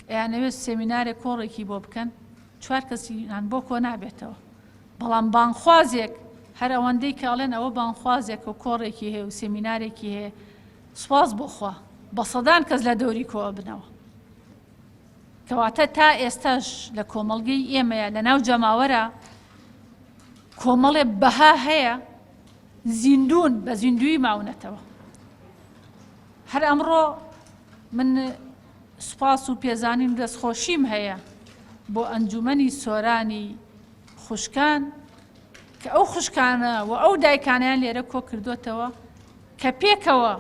ئەیانەوێت سێمینارێک کۆڕێکی بۆ بکەن چوار کەسیان بۆ کۆ نابێتەوە بەڵام بانخوازێک هەر ئەوەندەی کە ئەڵێن ئەوە بانخوازێکە و کۆڕێکی هەیە و سێمینارێکی هەیە سوپاس بۆ خوا بە سەدان کەس لە دەوری کۆ ئەبنەوە کەواتە تا ئێستاش لە کۆمەڵگەی ئێمەیە لە ناو جەماوەرە کۆمەڵێ بەها هەیە زیندوون بە زیندووی ماونەتەوە هەر ئەمڕۆ من سوپاس و پێزانین و دەستخۆشیم هەیە بۆ ئەنجومەنی سۆرانی خوشکان کە ئەو خوشکانە و ئەو دایکانیان لێرە کۆ کردوتەوە کە پێکەوە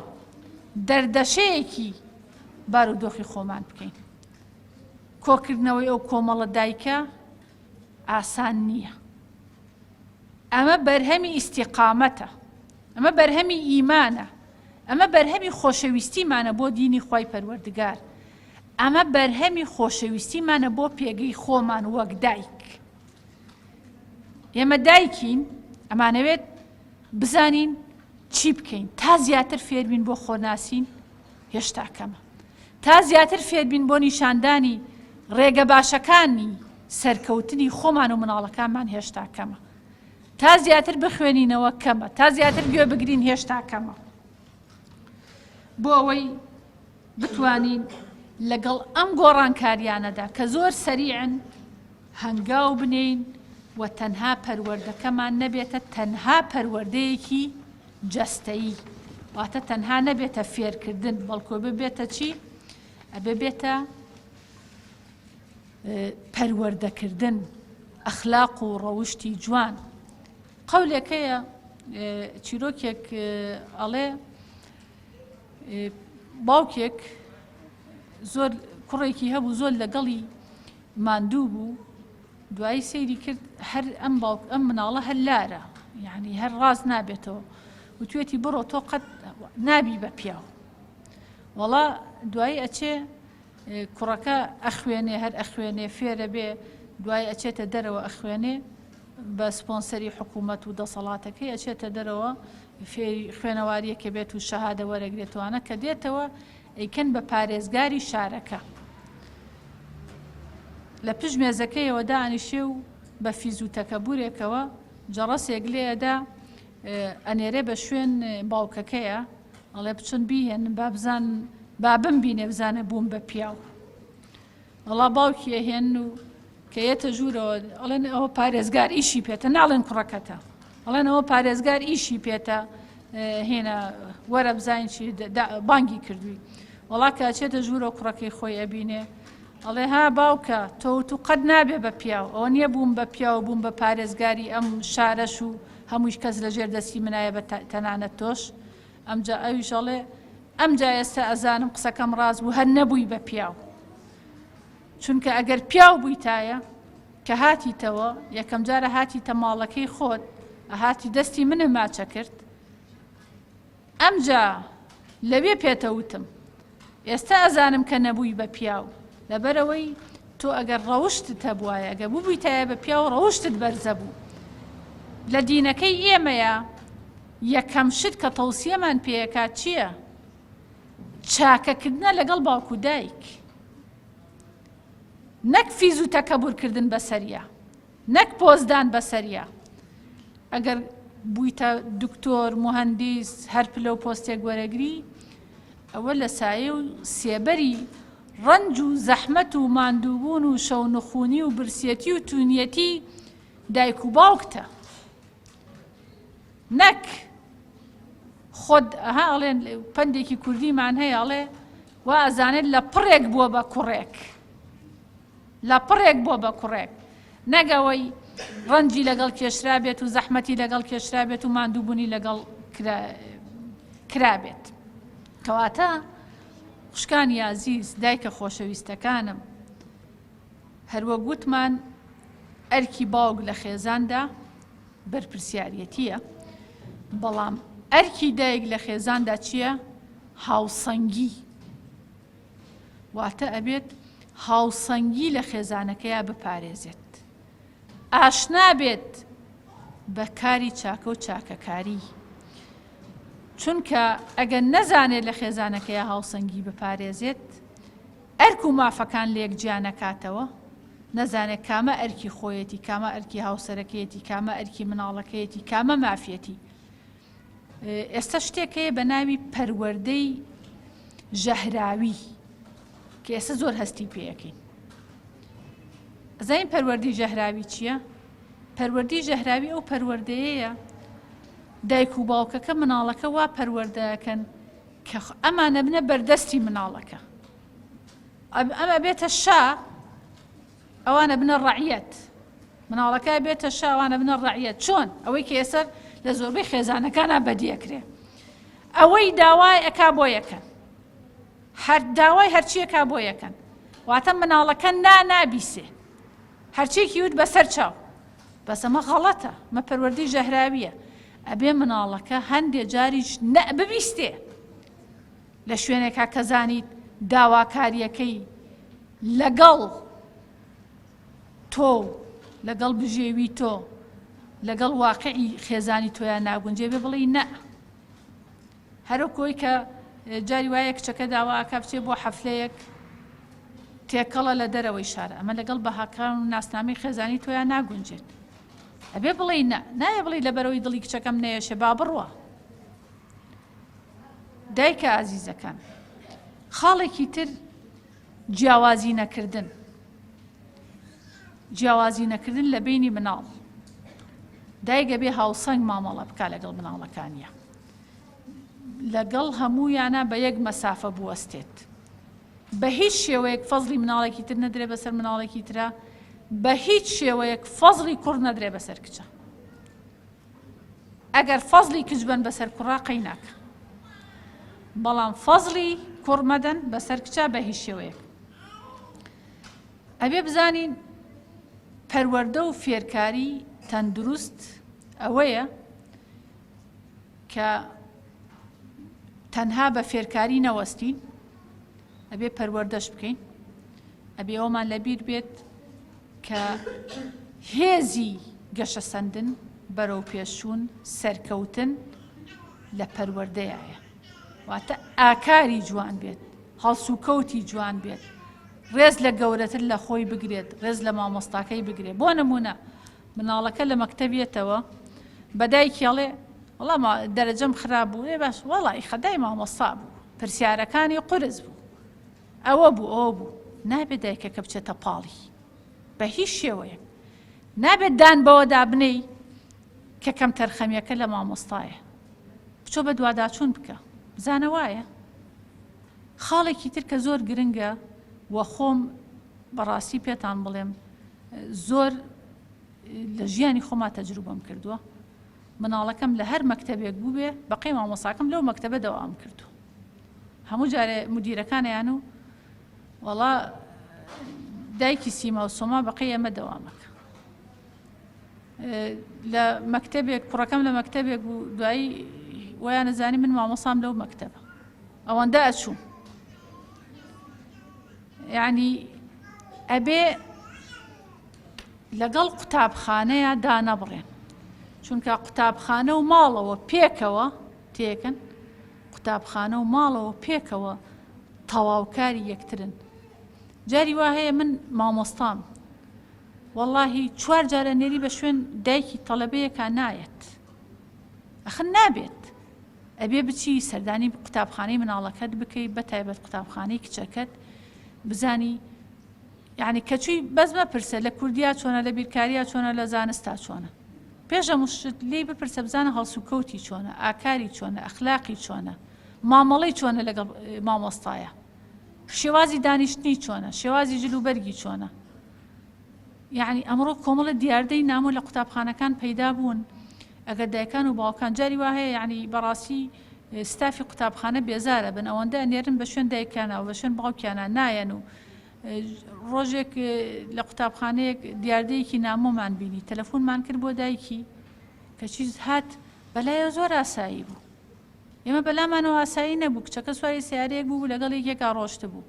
دەردەشەیەکی بارودۆخی خۆمان بکەین. کۆکردنەوەی ئەو کۆمەڵە دایکە ئاسان نییە. ئەمە بەرهەمی ئیستیقامەتە، ئەمە بەرهەمی ئیمانە، ئەمە بەرهەمی خۆشەویستیمانە بۆ دینی خوای پەروەردگار، ئەمە بەرهەمی خۆشەویستیمانە بۆ پێگەی خۆمان وەک دایک. ئێمە دایکین، ئەمانەوێت بزانین چی بکەین تا زیاتر فێربین بۆ خۆناسین هێشتا کەمە. تا زیاتر فێربین بۆ نیشاندانی ڕێگە باشەکانی سەرکەوتنی خۆمان و مناڵەکانمان هێشتا کەمە. تا زیاتر بخوێنینەوە کەمە، تا زیاتر گوێ بگرین هێشتا کەمە. بۆ ئەوەی بتوانین لەگەڵ ئەم گۆڕانکاریانەدا کە زۆر سەریعن هەنگاو بنێین و تەنها پەروەردەکەمان نەبێتە تەنها پەروەردەیەکی جەستەیی واتە تەنها نەبێتە فێرکردن بەڵکۆ ببێتە چی؟ ئەبێ بێتە پەروەردەکردن ئەخلاق و ڕەوشتی جوان قەولێک هەیە چیرۆکێک ئەڵێ باوکێک زۆر کوڕێکی هەبوو زۆر لەگەڵی ماندوو بوو دوایی سەیری کرد هەر ئەم باوک ئەم مناڵە هەر لارە یعنی هەر ڕاست نابێتەوە وتوێتی بڕۆ تۆ قەت نابی بە پیاو وەڵا دوایی ئەچێ کوڕەکە ئەخوێنێ هەر ئەخوێنێ فێرە بێ دوای ئەچێتە دەرەوە ئەخوێنێ بە سپۆنسەری حکوومەت و دەسەڵاتەکەی ئەچێتە دەرەوە فێری خوێنەواریەکە بێت و شەهادە وەرەگرێتوانە کە دێتەوە ئەیکەن بە پارێزگاری شارەکە لە پشت مێزەکەیەوە دانیشێ و بە فیز و تەکەبورێکەوە جەڕەسێک لێ ئەدا ئەنێرێ بە شوێن باوکەکەیە ئەڵێ بچن بیهێنن با بزان با بمبینێ بزانێ بووم بە پیاو وەڵا باوکی ئەهێن و کە یەتە ژوورەوە ئەڵێن ئەوە پارێزگار ئیشی پێتە ناڵێن کوڕەکەتە ئەڵێن ئەوە پارێزگار ئیشی پێتە هێنا وەرە بزانین چی بانگی کردووی وەڵا کە ئەچێتە ژوورەوە کوڕەکەی خۆی ئەبینێ ئەڵێ ها باوکە تۆ تو قەت نابێ بە پیاو ئەوە نییە بووم بە پیاو بووم بە پارێزگاری ئەم شارەش و هەمووش کەس لە ژێر دەستی منایە بە تەنانەت تۆش ئەمجا ئەویش ئەڵێ ئەمجا ئێستا ئەزانم قسەکەم ڕاست بوو هەر نەبووی بە پیاو چونکە ئەگەر پیاو بوویتایە کە هاتیتەوە یەکەم جارە هاتیتە ماڵەکەی خۆت ئەهاتی دەستی منە ماچە کرد ئەمجا لەوێ پێتەوتم ئێستا ئەزانم کە نەبووی بە پیاو لەبەرئەوەی تۆ ئەگەر ڕەوشتت هەبوایە ئەگەر ببوویتایە بە پیاو ڕەوشتت بەرزە بوو لە دینەکەی ئێمەیە یەکەم شت کە تەوسیەمان پێیەکات چییە؟ چاکەکردنە لەگەڵ باوک و دایک نەک فیز و تەکەبورکردن بەسەریا نەک پۆزدان بەسەریا ئەگەر بوویتە دکتۆر موهەندیس هەر پلە و پۆستێک وەرەگری ئەوە لە سایە و سێبەری ڕەنج و زەحمەت و ماندووبوون و شەونخونی و برسیەتی و تونیەتی. دایک و باوکتە نەک خۆت ئەها ئەڵێن پەندێکی کوردیمان هەیە ئەڵێ وا ئەزانێت لە پڕێک بووە بە کوڕێک لە پڕێک بووە بە کوڕێک نەک ئەوەی ڕەنجی لەگەڵ کێشرا بێت و زەحمەتی لەگەڵ کێشرا بێت و ماندووبوونی لەگەڵ کرابێت کەواتە خوشکانی ئازیز دایکە خۆشەویستەکانم هەروەک وتمان ئەرکی باوک لە خێزاندا بەرپرسیارەتیە بەڵام ئەرکی دایک لە خێزاندا چییە؟ هاوسەنگی واتە ئەبێت هاوسەنگی لە خێزانەکەیا بپارێزێت ئاشنا بێت بە کاری چاکە و چاکەکاری چونکە ئەگەر نەزانێت لە خێزانەکەیا هاوسەنگی بپارێزێت ئەرک و مافەکان لێک جیا نەکاتەوە، نەزانێت کامە ئەرکی خۆیەتی، کامە ئەرکی هاوسەرەکەیەتی، کامە ئەرکی مناڵەکەیەتی، کامە مافیەتی. ئێستا شتێک هەیە بە ناوی پەروەردەی ژەهراوی کە ئێستا زۆر هەستی پێیەکەین. ئەزانین پەروەردەی ژەهراوی چییە؟ پەروەردەی ژەهراوی ئەو پەروەردەیەیە دایک و باوکەکە مناڵەکە وا پەروەردەکەن کە ئەمان ئەبنە بەردەستی مناڵەکە ئەم ئەبێتە شا ئەوان ئەبنە ڕەعیەت مناڵەکە بێتە شا ئەوان ئەبنە ڕەعیەت چۆن ئەوەی کە ئێستا لە زۆربەی خێزانەکانە بەدیەکرێ ئەوەی داوای ئەکا بۆ یەکەن هەر داوای هەرچیەکا بۆ یەکەن واتە مناڵەکە نا نابیسێ هەرچێکی وت بەسەر چاو بەس ئەمە غەڵەتە مە پەروەردەی ژەهراویە ئەبێ مناڵەکە هەندێ جاریش نە ببیستێ لە شوێنێکا کە زانیت داواکاریەکەی لەگەڵ تۆ لەگەڵ بژێوی تۆ لەگەڵ واقعی خێزانی تۆیان ناگونجێ بێ بڵێ نە هەرۆکۆی کە جاری وایە کچەکە داوا ئەکا بچێ بۆ حەفلەیەک تێکەڵە لە دەرەوەی شارە ئەمە لەگەڵ بەهاکان و ناسنامەی خێزانی تۆیان ناگونجێت ئەبێ بڵێی نا نایە بڵێی لەبەرەوەی دڵی کچەکەم نەیەشێ با بڕوا دایکە ئازیزەکان خاڵێکی تر جیاوازی نەکردن جیاوازی نەکردن لە بینی مناڵ دایگە بێ هاوسەنگ مامەڵە بک لەگەڵ مناڵەکانیە لەگەڵ هەموویانە بە یەک مەسافە بوەستێت بە هیچ شێوەیەک فەزڵی مناڵێکی تر نەدرێ بەسەر مناڵێکی ترا بە هیچ شێوەیەک فەزڵی کوڕ نەدرێ بەسەر کچە ئەگەر فەزڵی کچ بن بەسەر کوڕا قەی ناکە بەڵام فەزڵی کوڕ مەدەن بەسەر کچە بە هیچ شێوەیەک ئەبێ بزانین پەروەردە و فێرکاری تەندروست ئەوەیە کە تەنها بە فێرکاری نەوەستین ئەبێ پەروەردەش بکەین ئەبێ ئەومان لەبیر بێت کە هێزی گەشەسەندن بەرەو پێشچوون سەرکەوتن لە پەروەردەیە واتە ئاکاری جوان بێت هەڵسوکەوتی جوان بێت ڕێز لە گەورەتر لە خۆی بگرێت ڕێز لە مامۆستاکەی بگرێت بۆ نمونە مناڵەکە لە مەکتەب یەتەوە بە دایکی ئەڵێ وەڵا دەرەجەم خراپ بوو ئێ باش وەڵی خەدای مامۆستا بوو پرسیارەکانی قورس بوو ئەوە بوو ئەوە بوو نابێت دایکەکە بچێتە پاڵی بە هیچ شێوەیەک نابێت دان بەوەدا بنەی کە کەم تەرخەمیەکە لە مامۆستایە بچۆ بە دواداچوون بکە بزانە وایە خاڵێکی تر کە زۆر گرنگە و خۆم بەڕاستی پێتان بڵێم زۆر لە ژیانی خۆما تەجروبەم کردووە مناڵەکەم لە هەر مەکتەبێک بووبێ بەقەی مامۆساکەم لەو مەکتەبە دەوام کردو هەموو جارێ مدیرەکانیان و وەڵا دایکی سیما و سۆما بەقەی ئەمە دەوامەکە لە مەکتەبێک کوڕەکەم لە مەکتەبێک بوو دوایی ویان نەزانی من مامۆسام لەو مەکتەبە ئەوەندە ئەچوو یانی ئەبێ لەگەڵ قوتابخانەیە دانەبڕێن چونکە قوتابخانە و ماڵەوە پێکەوە تێکن قوتابخانە و ماڵەوە پێکەوە تەواوکاری یەکترن جاری وا هەیە من مامۆستام واللهی چوار جارە نێری بە شوێن دایکی تەڵەبەیەکە نایەت ئەخن نابێت ئەبێ بچی سەردانی قوتابخانەی مناڵەکەت بکەی بە تایبەت قوتابخانەی کچەکەت بزانی. یعنی کە چووی بەس مەپرسە لە کوردیا چۆنە لە بیرکاریا چۆنە لە زانستا چۆنە پێش هەموو شت لێی بپرسە بزانە هەڵسوکەوتی چۆنە ئاکاری چۆنە ئەخلاقی چۆنە مامەڵەی چۆنە لەگەڵ مامۆستایە شێوازی دانیشتنی چۆنە شێوازی جلوبەرگی چۆنە یعنی ئەمڕۆ کۆمەڵە دیاردەی نامۆ لە قوتابخانەکان پەیدا بوون ئەگەر دایکان و باوکان جاری وا هەیە یعنی بەڕاستی ستافی قوتابخانە بێزارە بن ئەوەندە نێرن بە شوێن دایکانە و بە شوێن باوکیانە نایەن و ڕۆژێک لە قوتابخانەیەک دیاردەیەکی نامۆمان بینی تەلەفۆنمان کرد بۆ دایکی کەچی هات بەلایەوە زۆر ئاسایی بوو ئێمە بەلامانەوە ئاسایی نەبوو کچەکە سواری سیارەیەک بوو لەگەڵ یەکێکا ڕۆشتبوو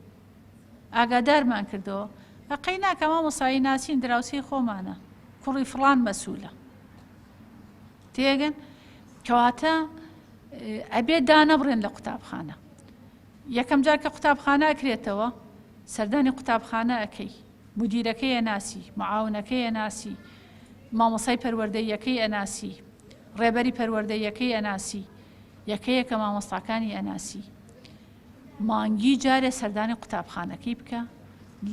ئاگادارمان کردەوە ئەقەی ناکە مامۆسایی ناسین دراوسێی خۆمانە کوڕی فڵان مەسوولە تێگەن کەواتە ئەبێ دانەبڕێن لە قوتابخانە یەکەم جار کە قوتابخانە ئەکرێتەوە سەردانی قوتابخانە ئەکەی مدیرەکەی ئەناسی معاونەکەی ئەناسی مامۆسای پەروەردەییەکەی ئەناسی ڕێبەری پەروەردەییەکەی ئەناسی یەکەیەکە مامۆستاکانی ئەناسی مانگی جارێ سەردانی قوتابخانەکەی بکە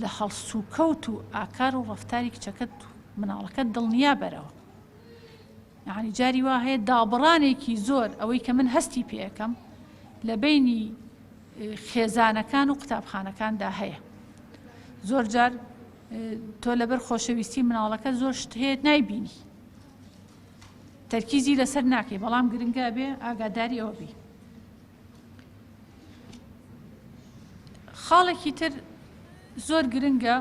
لە هەڵسوکەوت و ئاکار و ڕەفتاری کچەکەت و مناڵەکەت دڵنیا بەرەوە یەعنی جاری وا هەیە دابڕانێکی زۆر ئەوەی کە من هەستی پێ ئەکەم لە بەینی خێزانەکان و قوتابخانەکاندا هەیە زۆر جار تۆ لەبەر خۆشەویستی مناڵەکە زۆر شت هەیە نایبینی تەرکیزی لەسەر ناکەی بەڵام گرنگە بێ ئاگاداری ئەوە بی خاڵێکی تر زۆر گرنگە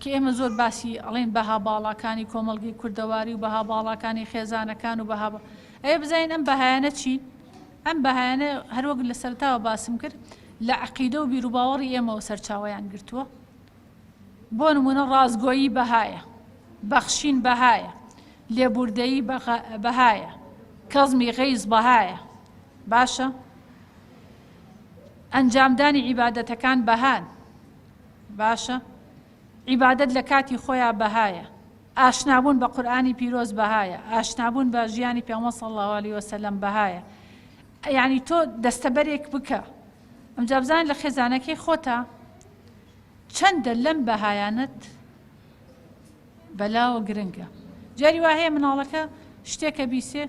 کە ئێمە زۆر باسی ئەڵێن بەها باڵاکانی کۆمەڵگەی کوردەواری و بەها باڵاکانی خێزانەکان و بەها ئەیە بزانین ئەم بەهایانە چین ئەم بەهایانە هەروەک لە سەرتاوە باسم کرد لە عقیدە و بیروباوەڕی ئێمەوە سەرچاوەیان گرتووە بۆ نمونە ڕاستگۆیی بەهایە بەخشین بەهایە لێبوردەیی بەهایە کەزمی غەیز بەهایە باشە ئەنجامدانی عیبادەتەکان بەهان باشە عیبادەت لە کاتی خۆیا بەهایە ئاشنابوون بە قورئانی پیرۆز بەهایە ئاشنابوون بە ژیانی پێغەمبەر صلی الله علیه وسلم بەهایە یعنی تۆ دەستەبەرێک بکە ئەمجا بزان لە خێزانەکەی خۆتا چەندە لەم بەهایانەت بەلاوە گرنگە جاری وا هەیە مناڵەکە شتێکە بیسێ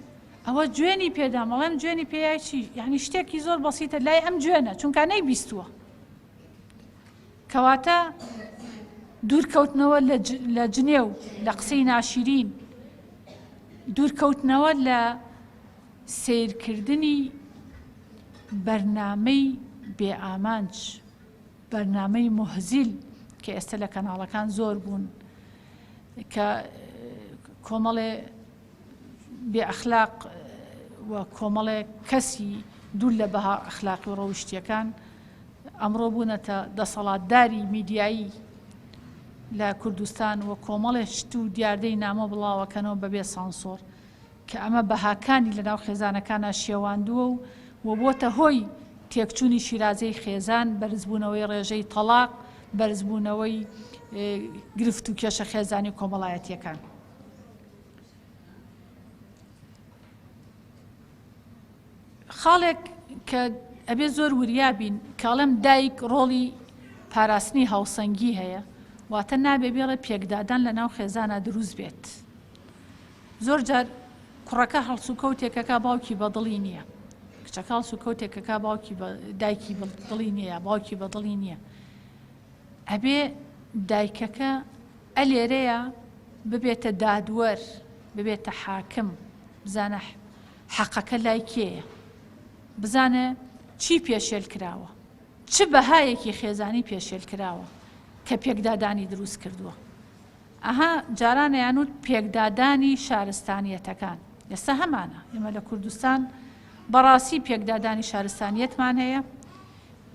ئەوە جوێنی پێدام ئەڵێم جوێنی پێیای چی یعنی شتێکی زۆر بەسیتە لای ئەم جوێنە چونکە نەیبیستووە کەواتە دوورکەوتنەوە لە جنێو لە قسەی ناشیرین دوورکەوتنەوە لە سیرکردنی بەرنامەی بێ ئامانج بەرنامەی موهزیل کە ئێستا لە کەناڵەکان زۆر بوون کە کۆمەڵێ بێ ئەخلاق و کۆمەڵێ کەسی دوور لە بەها ئەخلاقی و ڕەوشتیەکان ئەمڕۆ بوونەتە دەسەڵاتداری میدیایی لە کوردستان و کۆمەڵێ شت و دیاردەی نامۆ بڵاوەکەنەوە بەبێ سانسۆر کە ئەمە بەهاکانی لەناو خێزانەکانا شێواندووە و و بۆتە هۆی تێکچوونی شیرازەی خێزان، بەرزبوونەوەی ڕێژەی تەڵاق، بەرزبوونەوەی گرفت و کێشە خێزانی و کۆمەڵایەتییەکان. خاڵێک کە ئەبێ زۆر وریا بین کە ئەڵێم دایک ڕۆڵی پاراستنی هاوسەنگی هەیە، واتە نابێ بێڵێ پێکدادان لەناو خێزانا دروست بێت. زۆر جار کوڕەکە هەڵسوکەوتێکەکە باوکی بەدڵی نییە کچەکە هەڵسوکەوتێکەکە باوکی دایکی دڵی نییە باوکی بەدڵی نییە ئەبێ دایکەکە ئەلێرەیە ببێتە دادوەر ببێتە حاکم بزانە حەقەکە لای کێیە بزانە چی پێشێل کراوە چ بەهایەکی خێزانی پێشێل کراوە کە پێکدادانی دروست کردووە ئەها جاران ئەیانوت پێکدادانی شارستانیەتەکان، ئێستا هەمانە، ئێمە لە کوردستان بەڕاستی پێکدادانی شارستانیەتمان هەیە،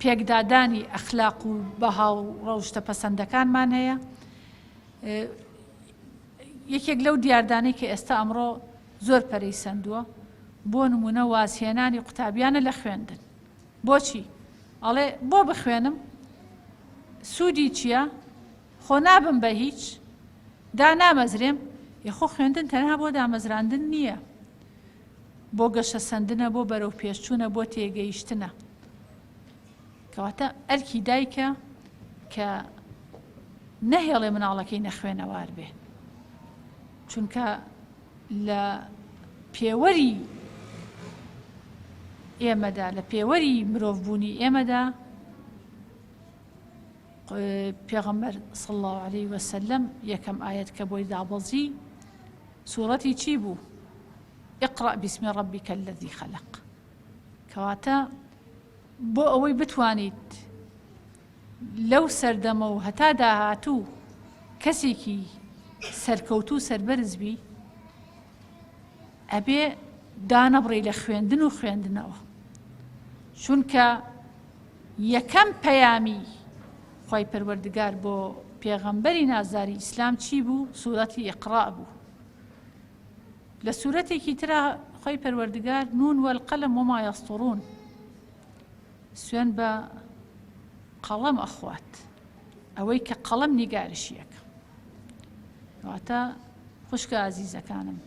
پێکدادانی ئەخلاق و بەها و ڕەوشتە پەسەندەکانمان هەیە. یەکێک لەو دیاردانەی کە ئێستا ئەمڕۆ زۆر پەرەی سەندووە بۆ نمونە وازهێنانی قوتابیانە لە خوێندن. بۆچی؟ ئەڵێ بۆ بخوێنم؟ سوودی چییە؟ خۆ نابم بە هیچ، دانامەزرێم، ئێ خۆ خوێندن تەنها بۆ دامەزراندن نییە، بۆ گەشەسەندنە، بۆ بەرەوپێشچوونە، بۆ تێگەیشتنە. کەواتە ئەرکی دایکە کە. نەهێڵێ مناڵەکەی نەخوێنەوار بێ چونکە لە پێوەری ئێمەدا لە پێوەری مرۆڤبوونی ئێمەدا پێغەمبەر صلی اللە علیه وسلم یەکەم ئایەت کە بۆی دابەزی سوڕەتی چی بوو؟ اقرأ باسم ربک الذی خلق کەواتە بۆ ئەوەی بتوانیت لەو سەردەمە و هەتا داهاتوو کەسێکی سەرکەوتوو سەربەرز بی ئەبێ دانەبڕی لە خوێندن و خوێندنەوە چونکە یەکەم پەیامی خوای پەروەردگار بۆ پێغەمبەری نازداری ئیسلام چی بوو؟ سورەتی اقرا بوو. لە سورەتێکی ترا خوای پەروەردگار نون والقلم وما یسطرون سوێن بە قەڵەم ئەخوات ئەوەی کە قەڵەم نیگارشی ئەکا. واتە خوشکە ئازیزەکانم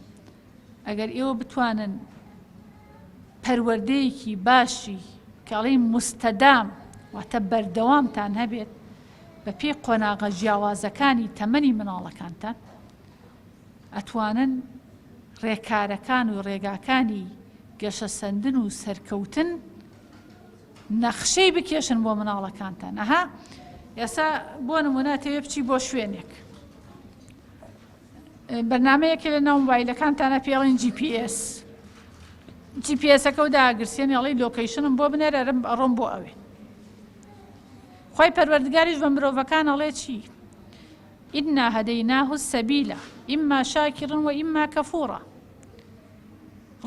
ئەگەر ئێوە بتوانن پەروەردەیەکی باشی کە ئەڵێین مستەدام واتە بەردەوامتان هەبێت بە پێی قۆناغە جیاوازەکانی تەمەنی مناڵەکانتان ئەتوانن ڕێکارەکان و ڕێگاکانی گەشەسەندن و سەرکەوتن نەخشەی بکێشن بۆ مناڵەکانتان ئەها ئێستا بۆ نمونە تەوێ بچی بۆ شوێنێک بەرنامەیەکە لە ناو مۆبایلەکانتانە پێڵین جی پی ئێس جی پی ئێسەکە و داگرسێن ئەڵی location م بۆ بنێرە ئەرم ئەڕۆم بۆ ئەوێ خی پەروەردگاریش بە مرۆڤەکان ئەڵێ چی إنا هديناه السبيل إما شاكرا وإما كفورا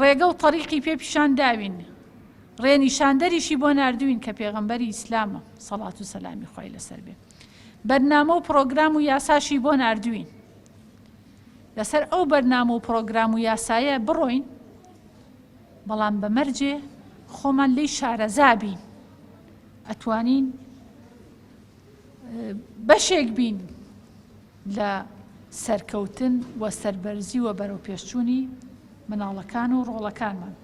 ڕێگە و تەریقی پێ پیشان داوین ڕێنیشاندەریشی بۆ ناردوین کە پێغەمبەری ئیسلامە سەڵات و سەلامی خوای لەسەر بێ بەرنامە و پڕۆگرام و یاساشی بۆ ناردوین لەسەر ئەو بەرنامە و پڕۆگرام و یاسایە بڕۆین بەڵام بە مەرجێ خۆمان لێی شارەزا بین ئەتوانین بەشێک بین لە سەرکەوتن و سەربەرزی و بەرەوپێشچوونی مناڵەکان و ڕۆڵەکانمان.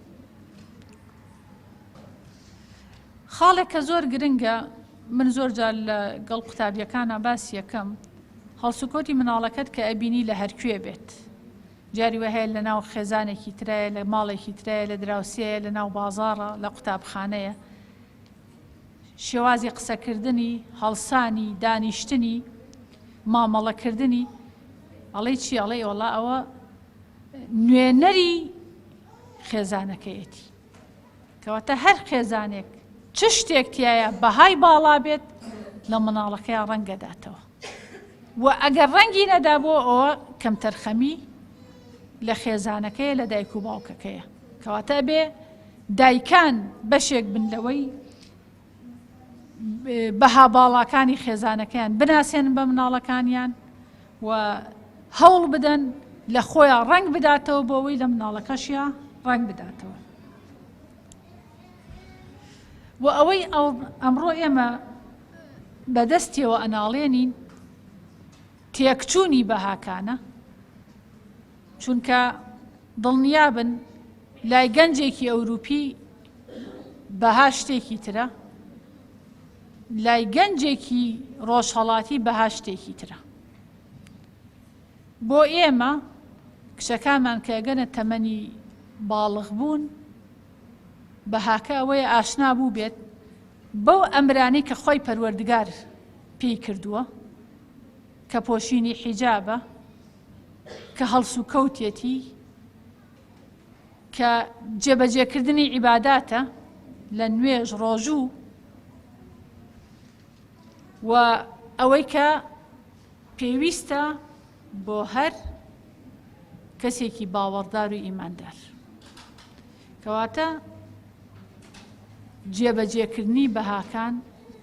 خاڵێک کە زۆر گرنگە من زۆر جار لە گەڵ قوتابیەکانا باسی یەکەم هەڵسوکەوتی مناڵەکەت کە ئەبینی لە هەرکوێ بێت جاری وە هەیە لە ناو خێزانێکی ترایە لە ماڵێکی ترایە لە دراوسێیە لە ناو بازاڕە لە قوتابخانەیە شێوازی قسەکردنی هەڵسانی دانیشتنی مامەڵەکردنی ئەڵێی چی ئەڵێ وەڵا ئەوە نوێنەری خێزانەکەیەتی کەواتە هەر خێزانێک چ شتێک تایە بەهای باڵا بێت لە مناڵەکەیان ڕەنگەداتەوە و ئەگەر ڕەنگی نەدا بۆ ئەوە کەمتەرخەمی لە خێزانەکەیە لە دایک و باوکەکەیە کەواتە بێ دایکان بەشێک بن لەوەی بەها باڵاکانی خێزانەکەیان بناسێنن بە مناڵەکانیان و هەوڵ بدەن لە خۆیان ڕەنگ بداتەوە بۆ ئەوەی لە مناڵەکەشیا ڕەنگ بداتەوە و ئەوەی ئەمڕۆ ئێمە بەدەستیەوە ئەناڵێنین تێکچوونی بەهاکانە چونکە دڵنیابن لای گەنجێکی ئەوروپی بەها شتێکی ترە لای گەنجێکی ڕۆژهەڵاتی بەها شتێکی ترە بۆ ئێمە کچەکانمان کە ئەگەنە تەمەنی باڵغ بوون بەهاکە ئەوەیە ئاشنا بوو بێت بەو ئەمرانەی کە خۆی پەروەردگار پێی کردووە کە پۆشینی حیجابە کە هەڵسوکەوتێتی کە جێبەجێکردنی عیباداتە لە نوێژ ڕۆژوو و ئەوەی کە پێویستە بۆ هەر کەسێکی باوەڕدار و ئیماندار کەواتە جێبەجێکردنی بەهاکان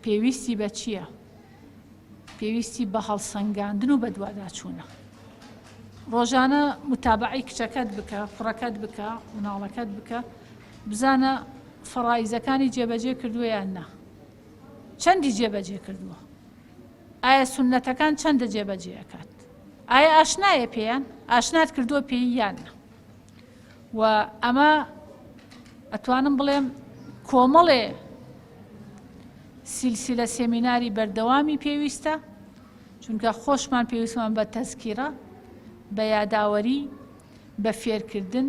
پێویستی بە چییە؟ پێویستی بە هەڵسەنگاندن و بەدواداچوونە. ڕۆژانە متابەعەی کچەکەت بکە، کوڕەکەت بکە، مناڵەکەت بکە، بزانە فەڕایزەکانی جێبەجێ کردووە یان نا، چەندی جێبەجێ کردووە، ئایا سوننەتەکان چەندە جێبەجێ ئەکات، ئایا ئاشنایە پێیان، ئاشنات کردووە پێی یان نا. و ئەمە ئەتوانم بڵێم کۆمەڵێ سیلسیلە سێمیناری بەردەوامی پێویستە. چونکە خۆشمان پێویستمان بە تەزکیرە، بە یاداوەری، بە فێرکردن،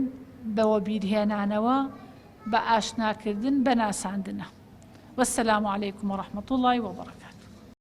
بە وەبیرهێنانەوە، بە ئاشناکردن، بە ناساندنە. والسلام علیکم ورحمة اللە وبرکاته.